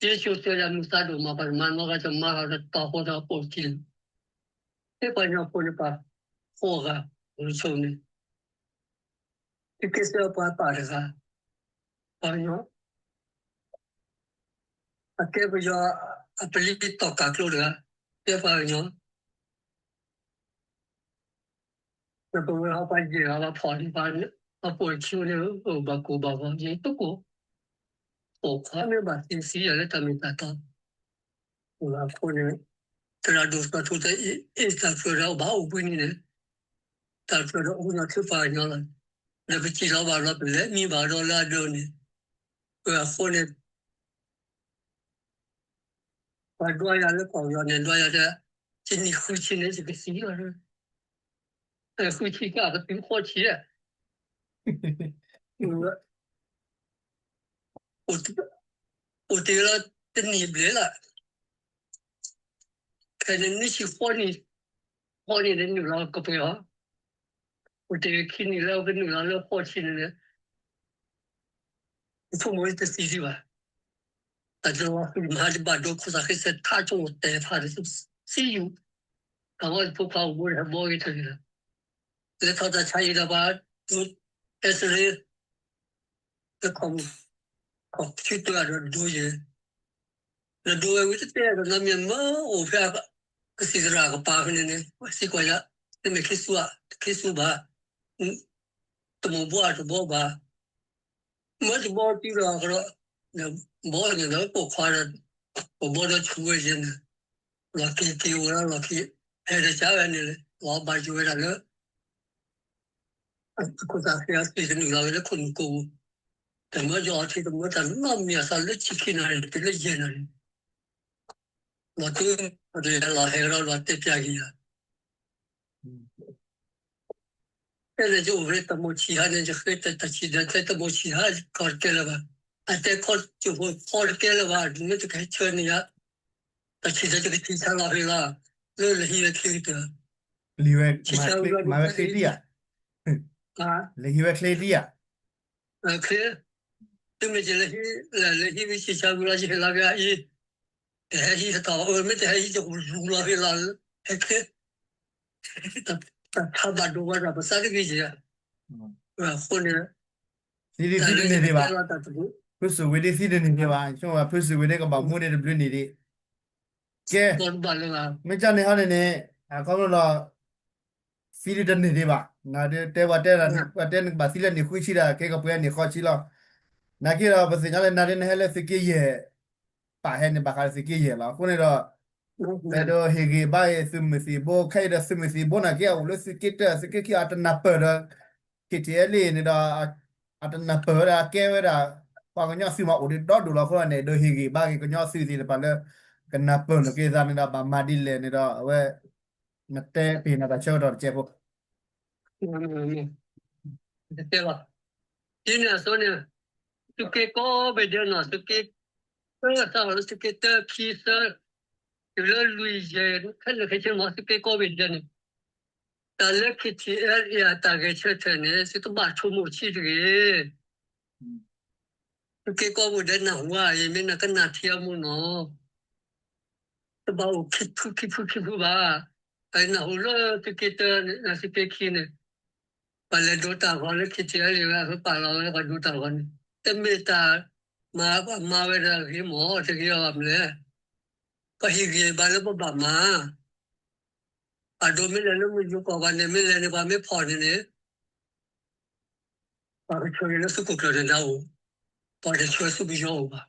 ယ့ၣ်ၡူးတဲယၤ မုၢ်သးဒိၣ်မး ပှၤတမၤနီတဂၤ တမၤလီၤဒီးတီၤဃိဒီးပိာ်ထံလီၤ. သ့ပှၤကညီဖိန့ၣ် ပှၤဃိဂၤ အိၣ်လၢဆိန့ၣ် သုးက့သၢပှၤပာ်တဂၤ, ပှၤကညီ အကဲပယီၤ အပလံၤတီၢ်ကၢ်ကျိတဂၤ, ကဲပှၤကညီ, ဒီးပဝဲဟီပှၤယဲၢ်ဂၤဘၣ်ဖီၣ်ဒံးဘၣ်, အပိာ်ထံန့ၣ် ဘၣ်ကိၢ်ဘၣ်ဂီၤ ယတကိၢ်, ပိာ်ခွါမ့ၢ်ဘၣ်သ့သံယၤလၢတၢ်မ့ၢ်တၢ်တီ အဃိန့ၣ် သရၣ်ဒိၣ်စီၤထူတဲအ့ၣ် တၢ်ဖျၢၣ်ဒီးဘၣ်အိၣ်ဘှံးနံၤန့ၣ်, တၢ်ဖျၢၣ်ဒီးအိၣ်နီၢ်ထံပှၤကညီလီၤ. ဒီးပစံၣ်လီၤဘၣ်လီၤ ပလဲၤမံဘၣ်ဒီးလၢအဒၢးန့ၣ်, အဃိန့ၣ် ပှၤဒွးယၤလၢကီၢ်ပယီၤန့ၣ် ဒွးယၤဒီး ယနံၣ်ဃုဆံန့ၣ် ယကသံလီၤ. ဃုဆံကပတုၤဃိးဆံဧါ, အိၣ်တ့ၢ်လီၤတနံၣ်ဘျဲၣ်လီၤ. ခဲန့ၣ်နံၣ်ဆံဃိးနံၣ်, ဃိးနံၣ်န့ၣ်နုာ်လီၤကပှဲၤအီၤ, အိၣ်တ့ၢ်ခံနံၣ်လၢကနုာ်လီၤလၢဃိးဆံန့ၣ်န့ၣ် ယဆိကမိၣ်တသံဒံးဘၣ်. တၢ်တလီၤဃံၤမဟါ ယဘၣ်ဒိခိၣ်သးဃ့စဲးထါဆိကမိၣ်တဲာ်ဖးဒီးသံယူၤ, တၢ်ဝဲယဖိခွါအိၣ်ဘိဒီးဟဲဘီဂ့ၤတဂ့ၤလီၤ. လဲၤထီၣ်တၢ်ဆါအံၤဒီးပှၤဒိး အဲစရ့ လၢခီၣ်မုၢ် ခီၣ်ဆူတၢ်ဒီးဒိယဲၢ် ဒီးဒိဝဲဝံၤတတဲဒီးနီတမံၤ မၢအိၣ်ဖဲကသံၣ်သရၣ်ကပၤဖဲန့ၣ်န့ၣ် စံးကွၢ်ယၤ, တမ့ၢ်ခ့ဆူဧါ, တခ့ဆူဘၣ်, တမိၢ်ဘှီတဘှီဘၣ်, မၢတဘှီတုၤဒီးကဒီး, ဘှီန့ၣ်ဒီးပိာ်ခွါဒီး, ပဘှီဒီးဆူဝဲယဲၢ်န့ၣ်, လီၢ်ခံက့ၤဝဲဒၣ်လီၢ်ခံ, ဟဲဒီးကဝဲန့ၣ်လီၤ, လီၤဘၣ်ယိၣ်ဝဲဒၣ်လၢ အခိၣ်သးဃ့အသ့ၣ်ကနုာ်လီၤဝဲလၢခိၣ်နူာ်ကိးပူၤ, တမၢယအီထံတမၢတၢ်နီတမံၤအသးလၢဆံခံနၣ်ရံၣ်တုၤလၢယဲၢ်နၣ်ရံၣ်, လီၤတုၤဒီးလီၤဟဲကဒီးလီၤတဲပၠးက့ၤယၤ, တဲန့ၣ် ယအိၣ်ဖဲတၢ်မိၣ်ဆံးဟါန့ၣ် ယဃ့တၢ်ဆံးဒီး တဲတၢ်မိၣ်ဆံးဟါ ကီၢ်တကဲလၢၤဘၣ်. အတဲခီ ကၠိဖိခီတကဲလၢၤဘၣ်, မ့ၢ်တကဟဲဆှၢန့ၢ်ယၤ တၢ်ဆံးဒီးယကထံၣ်ဆါလီၤဖဲလီၤ, လၢလၢဟံးဝဲချ့ကတၢၢ်, လံဝဲချ့တံၢ်ယၤ, လၢဟံးဝဲချ့တံၢ်ယၤ, ချ့, တုၤမ့ၢ်ယလဲၤဟံး, လၢဟံးဝဲဆံးဆါဝံၤလီၤ ယဟ့ၣ်လီၤက့ၤအအံၤ, တဟဲဟံးတတီၤ, မ့ၢ်တဟဲဟံး ယကလူၤလီၤဖဲလီၤ, ဟဲချ့, တၢ်ဆါဘၣ်ဒိဝဲဒၣ် ပသးတဂ့ၤက့ၤ, အဃိန့ၣ် သံဒ်သံတန့ၢ်ဒံးဘၣ်, ဖုစူၤဝံၤဒ်သံတန့ၢ်ဒံးဘၣ်, ဆိမိၣ်ဖုစူၤဝံၤဒ်ကဘၣ်မူဒံးတဘျုးန့ၣ်ဒံး, ကဲ, မ့ၢ်ကန့ၣ်ဟီန့ၣ်န့ၣ်, အခီဖျိဒီး သံဒ်တန့ၢ်ဒံးဘၣ်, နတဲပှၤတဲ, ပှၤတဲနကဘၣ်သံလၢန့ၢ်ဃုဆံဒီး ကဲကပှဲၤန့ၢ်ဃိးဆံလီၤ. နာ်က့ဒီး ပသ့ၣ်ညါလၢနၤဒ်နဟဲလၢသုးက့ယဲၢ် ပာ်ဟဲန့ၣ်ဘၣ်ဃးလၢသုးက့ယဲၢ်လီၤ. အဃိန့ၣ်ဒီး ပအဲၣ်ဒိးဟ့ၣ်ဂံၢ်ဘါအံၤသုးမုၢ်သံၣ်ဘိ, ခဲအံၤဒီးသုးမုၢ်သံၣ်ဘိနာ်က့ အအိၣ်လၢသုးက့တၢၢ် သုးက့ခံ အတနၢ်ပၢၢ်ဒီး ခ့ထံအဲလ့ၣ်န့ၣ်ဒီး အတနၢ်ပၢၢ်ဝဲဒၣ် ကဲဝဲဒၣ် ပှၤကညီသုးမးအိၣ်ဒံးဒီဒိၣ်လီၤ. အဃိန့ၣ် အဲၣ်ဒိးဟ့ၣ်ဂံၢ်ဘါက့ၤကညီသုးသ့ၣ်တဖၣ်လၢ ကနၢ်ပၢၢ်လိာ်က့ၤသးန့ၣ်ဒီး ဘၣ်မၤဒ်လဲၣ်န့ၣ်ဒီး အဝဲ နတဲပ့ၤနၤတၢ်ဆၢကတီၢ်တကဲးဖိ တကဲးလီၤ. ဒ်န့ၣ်အသိးန့ၣ် သုးက့ကိးဘ့ၣ်ဒဲးနီၤ သုးက့ သၢ စးထီၣ်လၢသုးက့တၢ ခံ သၢ တုၤလၢလွံၢ် ယဲၢ် ခဲလၢာ်ခဲဆ့မး သုးက့ကိးဘ့ၣ်ဒဲးန့ၣ် တၢ်လၢ ခ့ထံအဲလ့ၣ် အတၢ်ဂဲၤဆၢထၢၣ်န့ၣ် သုတဘၣ်ဆိကမိၣ်ဆံးတဂ့ၤ. သုးက့ကိးဘ့ၣ်ဒဲးနၢ်ဟူဧါ, အံၤမ့ၢ်နကနၣ်ထံအမူနီၤ တဘၣ်အိၣ်ခံဖုခံဖုခံဖုဘၣ်. အနၢ်ဟူလၢသုးက့တၢ သုးက့ခံန့ၣ် ပှၤလဲၤဒိတၢ်ဂီၤလၢ ခ့ထံအဲလ့ၣ် ဝဲအဟၢပာ်လီၤဝဲပှၤဒိတၢ်ဂီၤန့ၣ် တမ့ၢ်တၢ်မၤ ပှၤမၤဝဲဒၣ်ဂ့ၤမး တဂ့ၤအီၤဘၣ်မနုၤလဲၣ်. ပှၤဟ့ၣ်ဂံၢ်ဘါလၢပဘၣ်မၤ ပှၤဒိမ့ၢ်လဲၤလၢမုၢ်ယူၤကီၢ်ပှၤန့ၣ် မ့ၢ်လဲၤန့ၣ် ပှၤမ့ၢ်ဖီၣ်န့ၣ်န့ၣ် ပှၤကဆှၢက့ၤလၢသုးခိၣ်ကျၢၢ်န့ၣ်ဒၣ်အိၣ်, ပှၤတဆှၢသုးပယီၤအိၣ်ဘၣ်.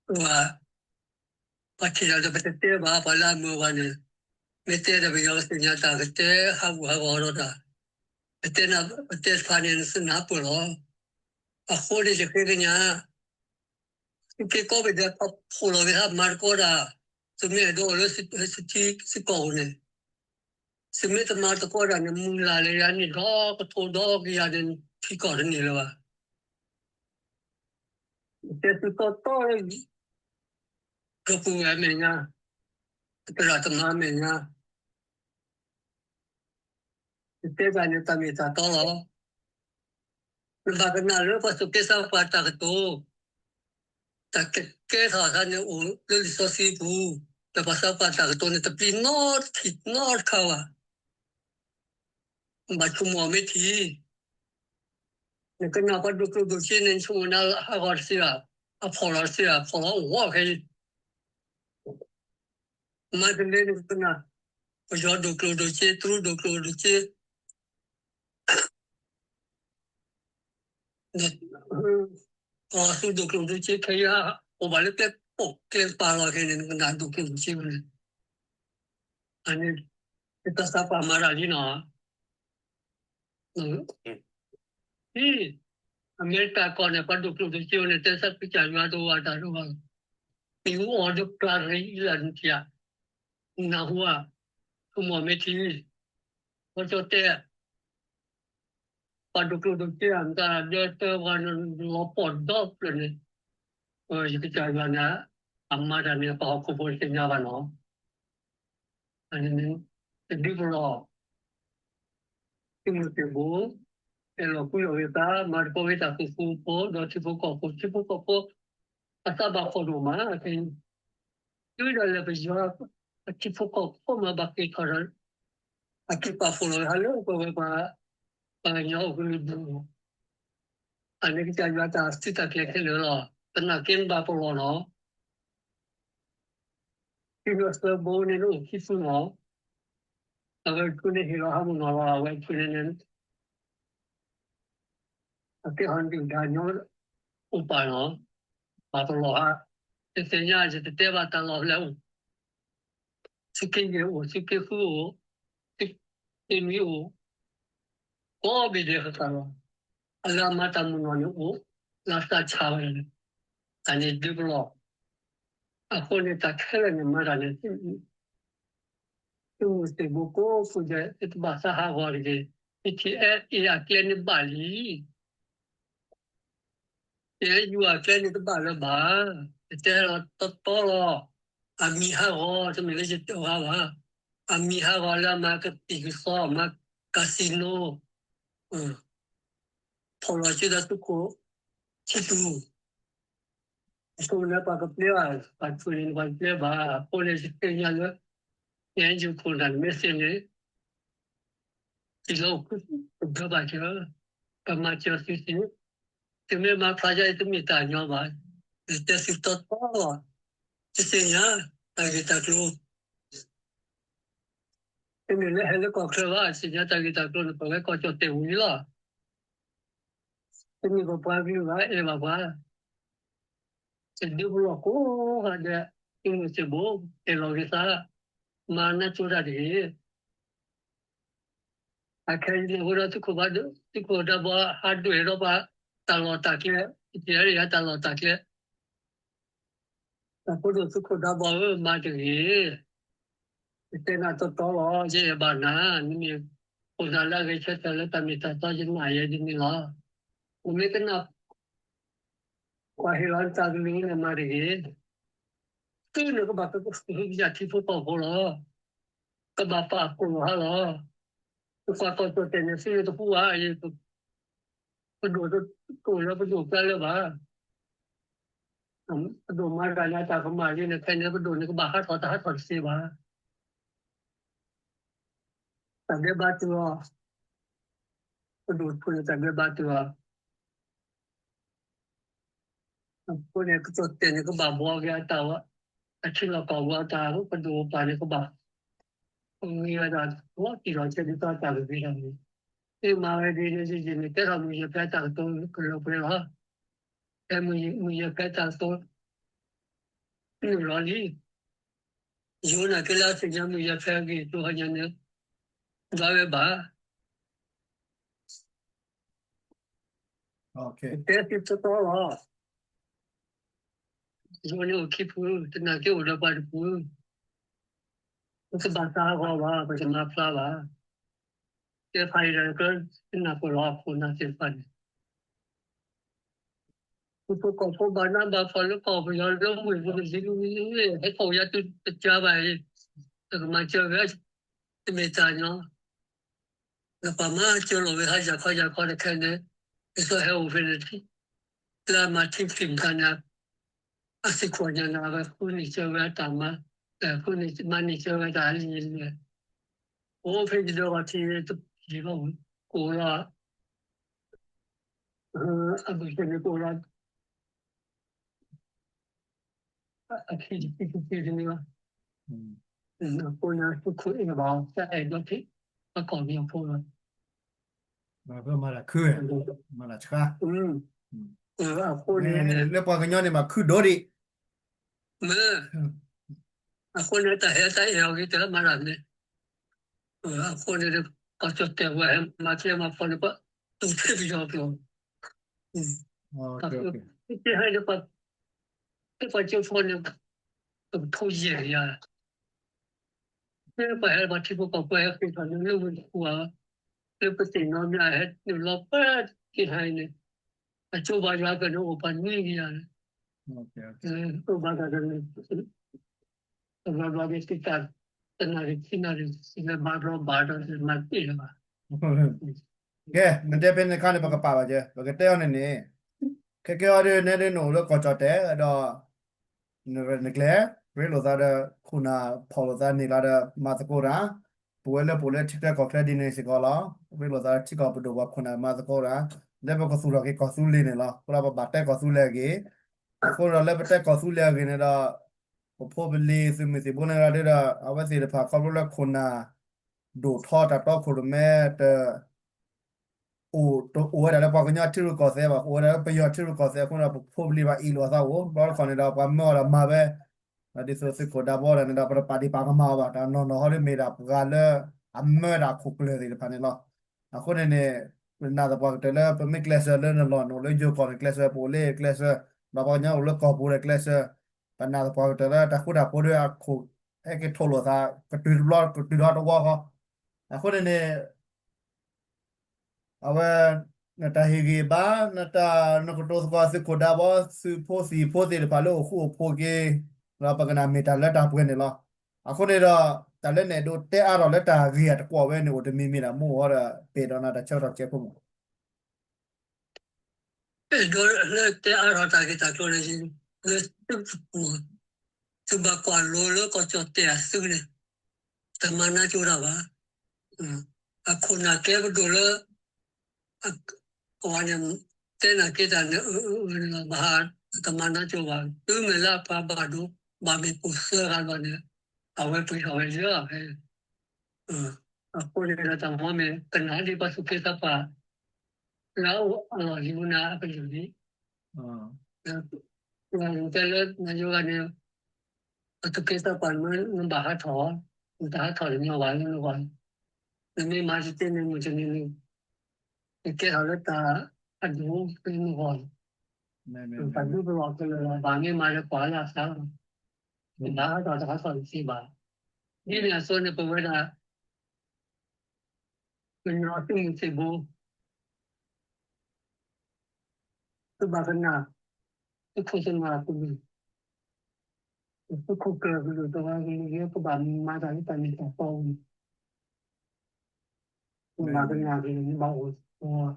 ပှၤ ပှၤထံၣ်တၢ်ဒီးပတတဲဘၣ်, ပှၤလၢအမၢပှၤန့ၣ် မ့ၢ်တဲဒီးပယီၤကသ့ၣ်ညါတၢ်ကတဲဟးဂူာ်ဟးဂီၤဒီးတၢ်, ပတဲနၤ ပတဲတဖၣ်န့ၣ် နသုနၢ်ပၢၢ်လီၤ. အဃိန့ၣ်ယဃ့ကညး သုးက့ကိးဘ့ၣ်ဒဲး ပှၤဖီၣ်လီၤက့ၤဟးမၤတကီဒၣ်, သုမ့ၢ်အဲၣ်ဒိးအိၣ်လၢသုထံသုကီၢ်ပူၤန့ၣ်, သုမ့ၢ်တမၤတကီဒၣ်န့ၣ် မုၢ်လၢ်လၢယၤန့ၣ်ဒီးကထိဒီကယၤန့ၣ် ထံကီၢ်တန့ၢ်လၢၤဘၣ်. တဲသုတီတီလၢ ကပူၤဝဲအမဲာ်ညါ, သရၣ်သမါအမဲာ်ညါ, ယတဲတၢ်န့ၣ်တၢ်မ့ၢ်တၢ်တီလီၤ. နဘၣ်ကနၣ်လၢပှၤသူၣ်က့သးပှၢ်တၢ်ကတိၤ, တၢ်ကကဲထီၣ်သးန့ၣ်အိၣ်လၢလံာ်စီဆှံပူၤ, ဒီးပှၤသးပှၢ်တၢ်ကတိၤန့ၣ် တပျံၤနီတထံၣ်နီတခါဘၣ်. ဘၣ်ဆိကမိၣ်အီၤမ့ၢ်ထံၣ်, နကနၣ်ပှၤဒိၣ်ကျိၣ်ဒိၣ်စ့န့ၣ် နဆိကမိၣ်နၤဟးဂီၤတသ့ဘၣ်, အဖီၣ်လီၤတသ့ဘၣ်, ဖီၣ်လီၤအိၣ်ဝီခဲအံၤ မၤတလ့နကနၣ်, ပယီၤဒိၣ်ကျိၣ်ဒိၣ်စ့, တရူးဒိၣ်ကျိၣ်ဒိၣ်စ့, သုးဒိၣ်ကျိၣ်ဒိၣ်စ့ခဲအံၤ အိၣ်ဘၣ်လၢကျဲပိာ်ကျဲပာ်လီၤခဲန့ၣ် နကနၣ်ဒိၣ်ကျိၣ်ဒိၣ်စ့ဝဲန့ၣ်, အန့ၣ် တၢ်သးပှၢ်မၤတၢ်လံနီၤ. အံၤ အမဲရကၤကီၢ်န့ၣ် ပှၤဒိၣ်ကျိၣ်ဒိၣ်စ့ဝဲန့ၣ် တဲဆၢကစၢ်ယွၤတအိၣ်အတၢ်ဒိၣ်ဘၣ်လီၤ. မ့ၣ်အူအီၣ်ဒီးကျါရ့လၢနထံၣ်ဧါ, နၢ်ဟူဧါ, ဆိကမိၣ်မ့ၢ်ထံၣ်, ပှၤကၠီတဲ ပှၤဒိၣ်ကျိၣ်ဒိၣ်စ့အမတၤဒီးတၢ်ပှၤန့ၣ် လီၤပှီၢ်ဒီဖျၢၣ်န့ၣ်, ယကစၢ်ယွၤန့ၣ် အမၤတၢ်န့ၣ် ပှၤဟီၣ်ခိၣ်ဖိတသ့ၣ်ညါဘၣ်နီၤ. တဒုပလီၢ် သုးမုၢ်သံၣ်ဘိ အဲၣ်လီၤကွံလီၤဂ့ၤသး မၤသကိးဂ့ၤတၢ်ဃူဃူဖိ ဒီးထံဖိကီၢ်ဖိ ထံဖိကီၢ်ဖိ အသးဘၣ်ဖှီၣ်ဒိၣ်မး ခဲအံၤ တုၤဒၣ်လဲာ်ပယီၤ အထံဖိကီၢ်ဖိမးဘၣ်က့ၤထီၣ်ဒီး အက့ၤပာ်ဖှိၣ်လီၤဂ့ၤဟးလၢပဝဲပှၤ ပှၤကညီအိၣ်ကလုာ်ဒူၣ် အန့ၣ်ကစၢ်ယွၤတၢ်စံးတၢ်ကျဲၤခဲလၢာ်လီၤ. သနာ်က့နဘၣ်ပလီၢ်နီၤ သုးမုၢ်သံၣ်ဘိန့ၣ် နအိၣ်ခံဖုနီၤ အဝဲတဖုန့ၣ်ဟ့ၣ်လီၤဟးမုၢ်နီၤလီၤ အဝဲတဖုန့ၣ်န့ၣ် အကဲဟီဒုၣ်ဒါညီအိၣ်ပာ်နီၤ ဘၣ်ပလီၢ်ဟး တသ့ၣ်ညါ ယတတဲဘၣ်တၢ်လီၢ်ဖဲလဲၣ်အိၣ် သုးက့ယဲၢ်အိၣ် သုးက့ဃုအိၣ် သုးက့နွံအိၣ် ကိးဘ့ၣ်ဒဲးဃၣ်ဃၣ်လီၤ. အလၢအမၤတၢ်မုၢ်နီၤန့ၣ်အိၣ် လၢအသးဆးဝဲဒၣ်န့ၣ် အန့ၣ်ဒုးပလီၢ် အဃိန့ၣ်တၢ်ခဲလၢာ်န့ၣ်မၤတၢ်န့ၣ် သုးမုၢ်သံၣ်ဘိကိးဖုဒဲး သုတဘၣ်သးဟးဂီၤတဂ့ၤ KTLA အကျဲန့ၣ်ဘၣ်လံ. KNU အကျဲန့ၣ်တဘၣ်လၢၤဘၣ်. ယတဲလီၤတီတီလီၤ. အမံၤဟးဂီၤ တမ့ၢ်လၢယတဲအီၤဘၣ်. အမံၤဟးဂီၤလၢအမၤကသံၣ်ကသီ အမၤ casino ဖီၣ်လီၤစုဒီးသုးခိၣ်ဆံသူ အဃိန့ၣ် ပှၤကပျဲဘၣ်, ပှၤထူၣ်န့ၣ် ပှၤကပျဲဘၣ်. အဃိန့ၣ် ယသ့ၣ်ညါလၢ KNU ခိၣ်နၢ်မ့ၢ်သ့န့ၣ် ယလီၤကဒၢဘၣ်က့ၤ, ပမၤစၢၤသုသ့, သုမ့ၢ်မၤဖျါယၤအံၤ တမ့ၢ်တၢ်ညီဘၣ်. ယတဲသုတီတီလီၤ. ယသ့ၣ်ညါ တၢ်ဂ့ၢ်တၢ်ကျိၤ, တမ့ၢ်လၢဟဲလၢကီၢ်ချၢဘၣ်. ယသ့ၣ်ညါတၢ်ဂ့ၢ်တၢ်ကျိၤန့ၣ် ပဝဲကီၢ်ကၠီၣ်တဲၣ်ဝံၤလီၤ. တမ့ၢ်ပပှၤကလုာ်ဘၣ် အဲၣ်ဘၣ်ပှၤ, တဒုးပလီၢ်ကိးဂၤဒဲး, သုးမုၢ်သံၣ်ဘိ အဲၣ်လီၤဂ့ၤသး, မၤနၢ်ကၠိတၢ်တဂ့ၤ. အခဲအံၤန့ၣ် အဃိဒီးသုးခိၣ်ဘၣ်ဒိၣ်, သုးခိၣ်ဒၣ်ဘီဟးဒွဲၣ်ဒီးပှၤတၢ်လီၢ်တၢ်ကျဲ, ယတဲဒ်ယၤတၢ်လီၢ်တၢ်ကျဲ, တၢ်ဖိဒိၣ်သုးခိၣ်ဒၣ်ဘီဧၢ မၤတဂ့ၤ. ယတဲနၤတီတီလီၤ, ယအဲၣ်ဘၣ်နၤ, နမ့ၢ်ခိၣ်နၢ်လၢအဂဲၤဆၢထၢၣ်လၢတၢ်မ့ၢ်တၢ်တီ ယနာ်ယဲဒ်န့ၣ်လီၤ. နမ့ၢ်ကနၣ် ပှၤဟ့ၣ်လီၤနတၢ်ကလုၢ်န့ၣ်မၤတဂ့ၤ. သုန့ၣ်ကဘၣ်ကဟုကယာ်ထံဖိကီၢ်ဖိလီၤ. ကဘၣ်ပာ်ဖှိၣ်လီၤဟါလီၤ. ပကွၢ်ကီၢ်ကၠီၣ်တဲၣ်န့ၣ် သုန့ၣ်တဟူဘၣ်, ပဒိၣ်တအိၣ်လၢပဒိၣ်ကျါလၢၤဘၣ်. ပဒိၣ်မၤတၢ်န့ၣ် တၢ်ကမၣ်လံန့ၣ် ခဲအံၤန့ၣ် ပဒိၣ်န့ၣ်ကဘၣ်ဟးထီၣ်တၢ်ဟးထီၣ်တသ့ဘၣ်. တၢ်ဒဲးဘးတုၤအီၤ, ပဒိၣ်တဖုန့ၣ် တၢ်ဒဲးဘးတုၤအီၤ. အဃိန့ၣ် ကီၢ်ကၠီၣ်တဲၣ်န့ၣ် ကဘၣ်ဘှီက့ၤအတၢ်ဝဲ, အထံလီၢ်ကီၢ်ပူၤအတၢ် ပဒိၣ်ပပှၢ်န့ၣ် ကဘၣ် ကမံဝဲဒၣ်လီၤတံၢ်လီၤဆဲးဒ်သိးတၢ်ကဂ့ၤတၢ်မ့ၢ်, မ့ၢ်မၤဝဲဒ်န့ၣ် ယမ့ၢ်တဲထီၣ်မုၢ်ယဲၢ်ဖဲတၢ်ကတိၤကလၢပှဲၤလီၤ. ဖဲမုၢ်ယဲၢ်ဖဲတၢ်ကတိၤ နုာ်လီၤလံ. ယိၤနာ်က့လၢအသ့ၣ်ညါမုၢ်ယဲၢ်ဖဲအဂ့ၢ်အကျိၤဟီညါန့ၣ် ဒွးဝဲဘၣ်. တဲသုတီတီလီၤ. ယိၤန့ၣ်အိၣ်ခံဖု, တနာ်က့အိၣ်ဒီးပှၤတဖု, ပတဘၣ်သးဟးဂီၤဘၣ်, ပတမၤဖျါဘၣ်. ကဲဖးယံၤဒီးကနၢ်ပၢၢ်လီၤအခိၣ်နၢ်သ့ၣ်တဖၣ်န့ၣ် ပဖိကီၢ်ဖိဘၣ်နးဘၣ်ဖှီၣ်လၢကီၢ်ပယီၤလၢဝ့ၢ်ပူၤတလံၤ, ဟဲထီၣ်ဝဲယၤတုၤတကါဘၣ်အံၤ, တကမၤစၢၤဝဲ, တမ့ၢ်တၢ်ညီ, ဒီးပှၤမၤစၢၤလီၤဝဲဟးယၤခီယၤခီတခဲန့ၣ်, ဒ်သိးဟဲအိၣ်ဖဲန့ၣ်, လၢအမၤထံဖံးမတၤန့ၣ်, အသ့ၣ်ခိၣ်ညါန့ၣ် အဝဲဃုန့ၢ်စၢၤဝဲအတၢ်မၤ, ဃုန့ၢ်မၤန့ၢ်စၢၤဝဲတၢ်လံၤလံၤ, အိၣ်ဖဲယဒီးပှၤထံတယံၤဘၣ်, ကအိၣ်လီၤ အဘုၣ်စဲန့ၣ်ကအိၣ်လီၤ, အခံတခံတခံတန့ၢ်ဘၣ်, အဃိန့ၣ် သုးခိၣ်အဲၣ်ဘၣ်အီၤ တၢ်အဲၣ်ဒိးထံၣ် အကီၢ်မီၤဖိလီၤ, မၤတၢ်ခု, မၤတၢ်ဆှါ, အဃိန့ၣ် လၢပှၤကညီန့ၣ်မၤခုဒိၣ်ဒံး, မ့ၢ် အဃိန့ၣ် တၢ်ဟဲတၢ်အဲၣ်အီၤဂ့ၤ တၢ်မၤတၢ်န့ၣ်, အဃိန့ၣ် ကီၢ်ကၠီၣ်တဲၣ်ဝဲဟဲမၤကျဲမၤဖီန့ၣ် ပှၤတူၢ်ဖဲပယီၤကျိာ်, ပှၤကၠိဖိန့ၣ် ပကထိယဲၢ်ယၤ, ဖဲပှၤဟဲပှၤထံဖိကီၢ်ဖိဟဲဃ့ထီၣ်န့ၣ် လၢဝ့ၢ်တကူၣ်ဧါ, လၢပသ့ၣ်နီၣ်မ့ၢ်ဟဲနုာ်လီၤပှၤက့ၤဟါအံၤန့ၣ်, အကၠိဘၣ်ယွၤကန့ၣ် အိၣ်ပှၤနွံကယၤန့ၣ်, အိၣ်ဘၣ်တၢ်ကန့ၣ် တဘျီဘျီက့ၤ တနၣ်ရံၣ်ခံနၣ်ရံၣ် လဲၤဘါဘျီဘၣ်ဒီး မၤတ့ၢ်လၢၤဘၣ်. ကဲ နတဲဖဲန့ၣ်ခါန့ၣ် ပကပာ်ဘၣ်က့ၤ ပကတဲအီၤန့ၣ်န့ၣ်, ခဲကဲအီၤဒ်န့ၣ်ဒ်နအိၣ်လၢကီၢ်ကၠီၣ်တဲၣ်ဒီး နကျဲ ရ့လိာ်သးဒီး ခိၣ်နၢ်ဖီၣ်လိာ်သးန့ၣ်လီၤဒီး မၤသကိးတၢ်, ပဝဲလၢပအိၣ်လၢထံချၢကီၢ်ချၢဒ်န့ၣ်စ့ၢ်ကီးလီၤ. ရ့လိာ်သးဒီးထံကီၢ်ပဒိၣ်ပှၤခိၣ်နၢ်မၤသကိးတၢ်, လၢပကသူၣ်ထီၣ်က့ၤကီၢ်သူလ့ၤန့ၣ်လီၤ. အဃိဒီးပဘၣ်တဲကီၢ်သူလ့ၤအဂ့ၢ်, အဃိဒီးလၢပတဲကီၢ်သူလ့ၤအဂ့ၢ်န့ၣ်ဒီး ပဖိပလံၤသုးမုၢ်သံၣ်ဘိန့ၣ်ဒီး အဝဲသ့ၣ်တဖၣ်ခီဖျိလၢခိၣ်နၢ် ဒိၣ်ထီတၢ်တီခိၣ်ရိၣ်မဲတ အိၣ်တအိၣ်ဝဲဒၣ်လၢပှၤကညီထံရူၢ်ကီၢ်သဲးဘၣ်, အိၣ်ဝဲဒၣ်လၢပယီၤထံရူၢ်ကီၢ်သဲးအဃိဒီး ပဖိပလံၤဘၣ်အ့ၣ်လိာ်အသးအိၣ်, ဘျီတခီၣ်န့ၣ်ဒီး ပှၤမၢအီၤဒီးမၤဝဲ, ဒ်သိးသုးခိၣ်ဒၢဘီဒၣ်န့ၣ်ဒီး ပတပာ်ဒံးပာ်ကမၣ်အီၤဘၣ်, တၢ်နီၢ်နီၢ်ဟီဒ်မ့ၢ်ဒၣ်ပှၤလၢ အမၢဒၣ်ခိၣ်ကျၢၢ်သ့ၣ်တဖၣ်န့ၣ်လီၤ. အဃိန့ၣ်န့ၣ် ပနာ်သပှၢ်ကတၢၢ်လၢပမ့ၢ်ကျဲးစၢးလၢနလီၢ်န့ၣ် အိၣ်လၢယိၤကီၢ်န့ၣ် ကျဲးစၢး ပအိၣ်လၢကျဲးစၢး, ဒီးပှၤကညီအိၣ်လၢကီၢ်ပူၤဒီးကျဲးစၢး, ပနာ်သပှၢ်ကတၢၢ်လၢတၢ်ဃူတၢ်ဖိးဒီးအခိၣ် ဟဲက့ၤထိၣ်လိာ်သး ကတုၤတဘျီ ကတုၤဒီးတဝီဃီ, အဃိန့ၣ်န့ၣ် အဝဲ နတၢ်ဟ့ၣ်ဂံၢ်ဘါ နတၢ် နကတိၤသကိးသုးခိၣ်ဒၢဘီ သုးဖိသံၣ်ဖိသ့ၣ်တဖၣ်လၢအိၣ်ဃူအိၣ်ဖိးက့ၤ ဒီးပကနၣ်မ့ၢ်တၢ်လၢတၢ်ပှဲၤန့ၣ်လီၤ. အဃိန့ၣ်ဒီး တၢ်လၢနအဲၣ်ဒိးတဲအါထီၣ်လၢတၢ်ဂ့ၢ်အတကွီၢ်ဝဲန့ၣ် အိၣ်တမံၤမံၤဒၣ် မ့ၢ်အိၣ်ဒီး ပအဲၣ်ဒိးနၤတၢ်ဆၢကတီၢ်ကဲဖိမး အဲၣ်ဒိးလၢတဲအါထီၣ်တၢ်ဂ့ၢ်တၢ်ကျိၤန့ၣ် လၢသု သုဘၣ်ကွၢ်လိလၢကီၢ်ကၠီၣ်တဲၣ်အသုးန့ၣ် တမၤနၢၤကၠိတၢ်ဘၣ်. အခိၣ်နၢ်ကဲပဒိၣ်လၢ အဝဲန့ၣ် တဲနၢ်က့တၢ်န့ၣ် အၢ အၢ အၢ န့ၣ်လီၤ ဘၣ်ဟးတမၤနၢၤကၠိဘၣ်. တုၤမ့ၢ်လၢအပှၤဘၣ်ဒိ ဘၣ်မ့ၢ်ပိာ်သၢဂၤဘၣ်န့ၣ် အဝဲပှ့ၤထီၣ်ဝဲလၢအဖဲ အဃိန့ၣ်ဒီးတၢ်မ့ၢ် ကနၣ်ဒ်ပှၤသူၣ်က့သးပှၢ် လၢအအိၣ်အလီၢ်လံၤမနုၤအကလုၢ်န့ၣ် တဲလၢနယိၤဂၤန့ၣ် ပသူၣ်က့သးပှၢ်န့ၣ် နဘၣ်ဟးထီၣ်, နတဟးထီၣ်တညီဘၣ်လၢနဂီၢ်, နမ့ၢ်မၤတသ့န့ၣ် မုၢ်တနံၤန့ၣ် နကဲထီၣ်လၢတၢ်အဒိၣ်လၢနဂီၢ်, ပဒူပလီၢ်ကလၢာ်လီၤ. ဘၣ်မ့ၢ်မၤလၢပှၤလၢအသးလီၤ. နဘၣ်ဟးထီၣ်တဟးထီၣ်တသ့ဘၣ်. ဒ်န့ၣ်အသိးန့ၣ် ပဝဲဒၣ် ကညီသုးမုၢ်သံၣ်ဘိ သုဘၣ်ကနၣ် သုးခိၣ်သုးနၢ်ကလုာ်, သုးခိၣ်ကျၢၢ်ကလုာ် တဂၤကလုာ်လၢကဘၣ်မၤတၢ်လၢတၢ်မ့ၢ်တၢ်တီအပူၤ, သုဘၣ်ကနၣ်ကလုာ် ဘၣ်အိၣ်,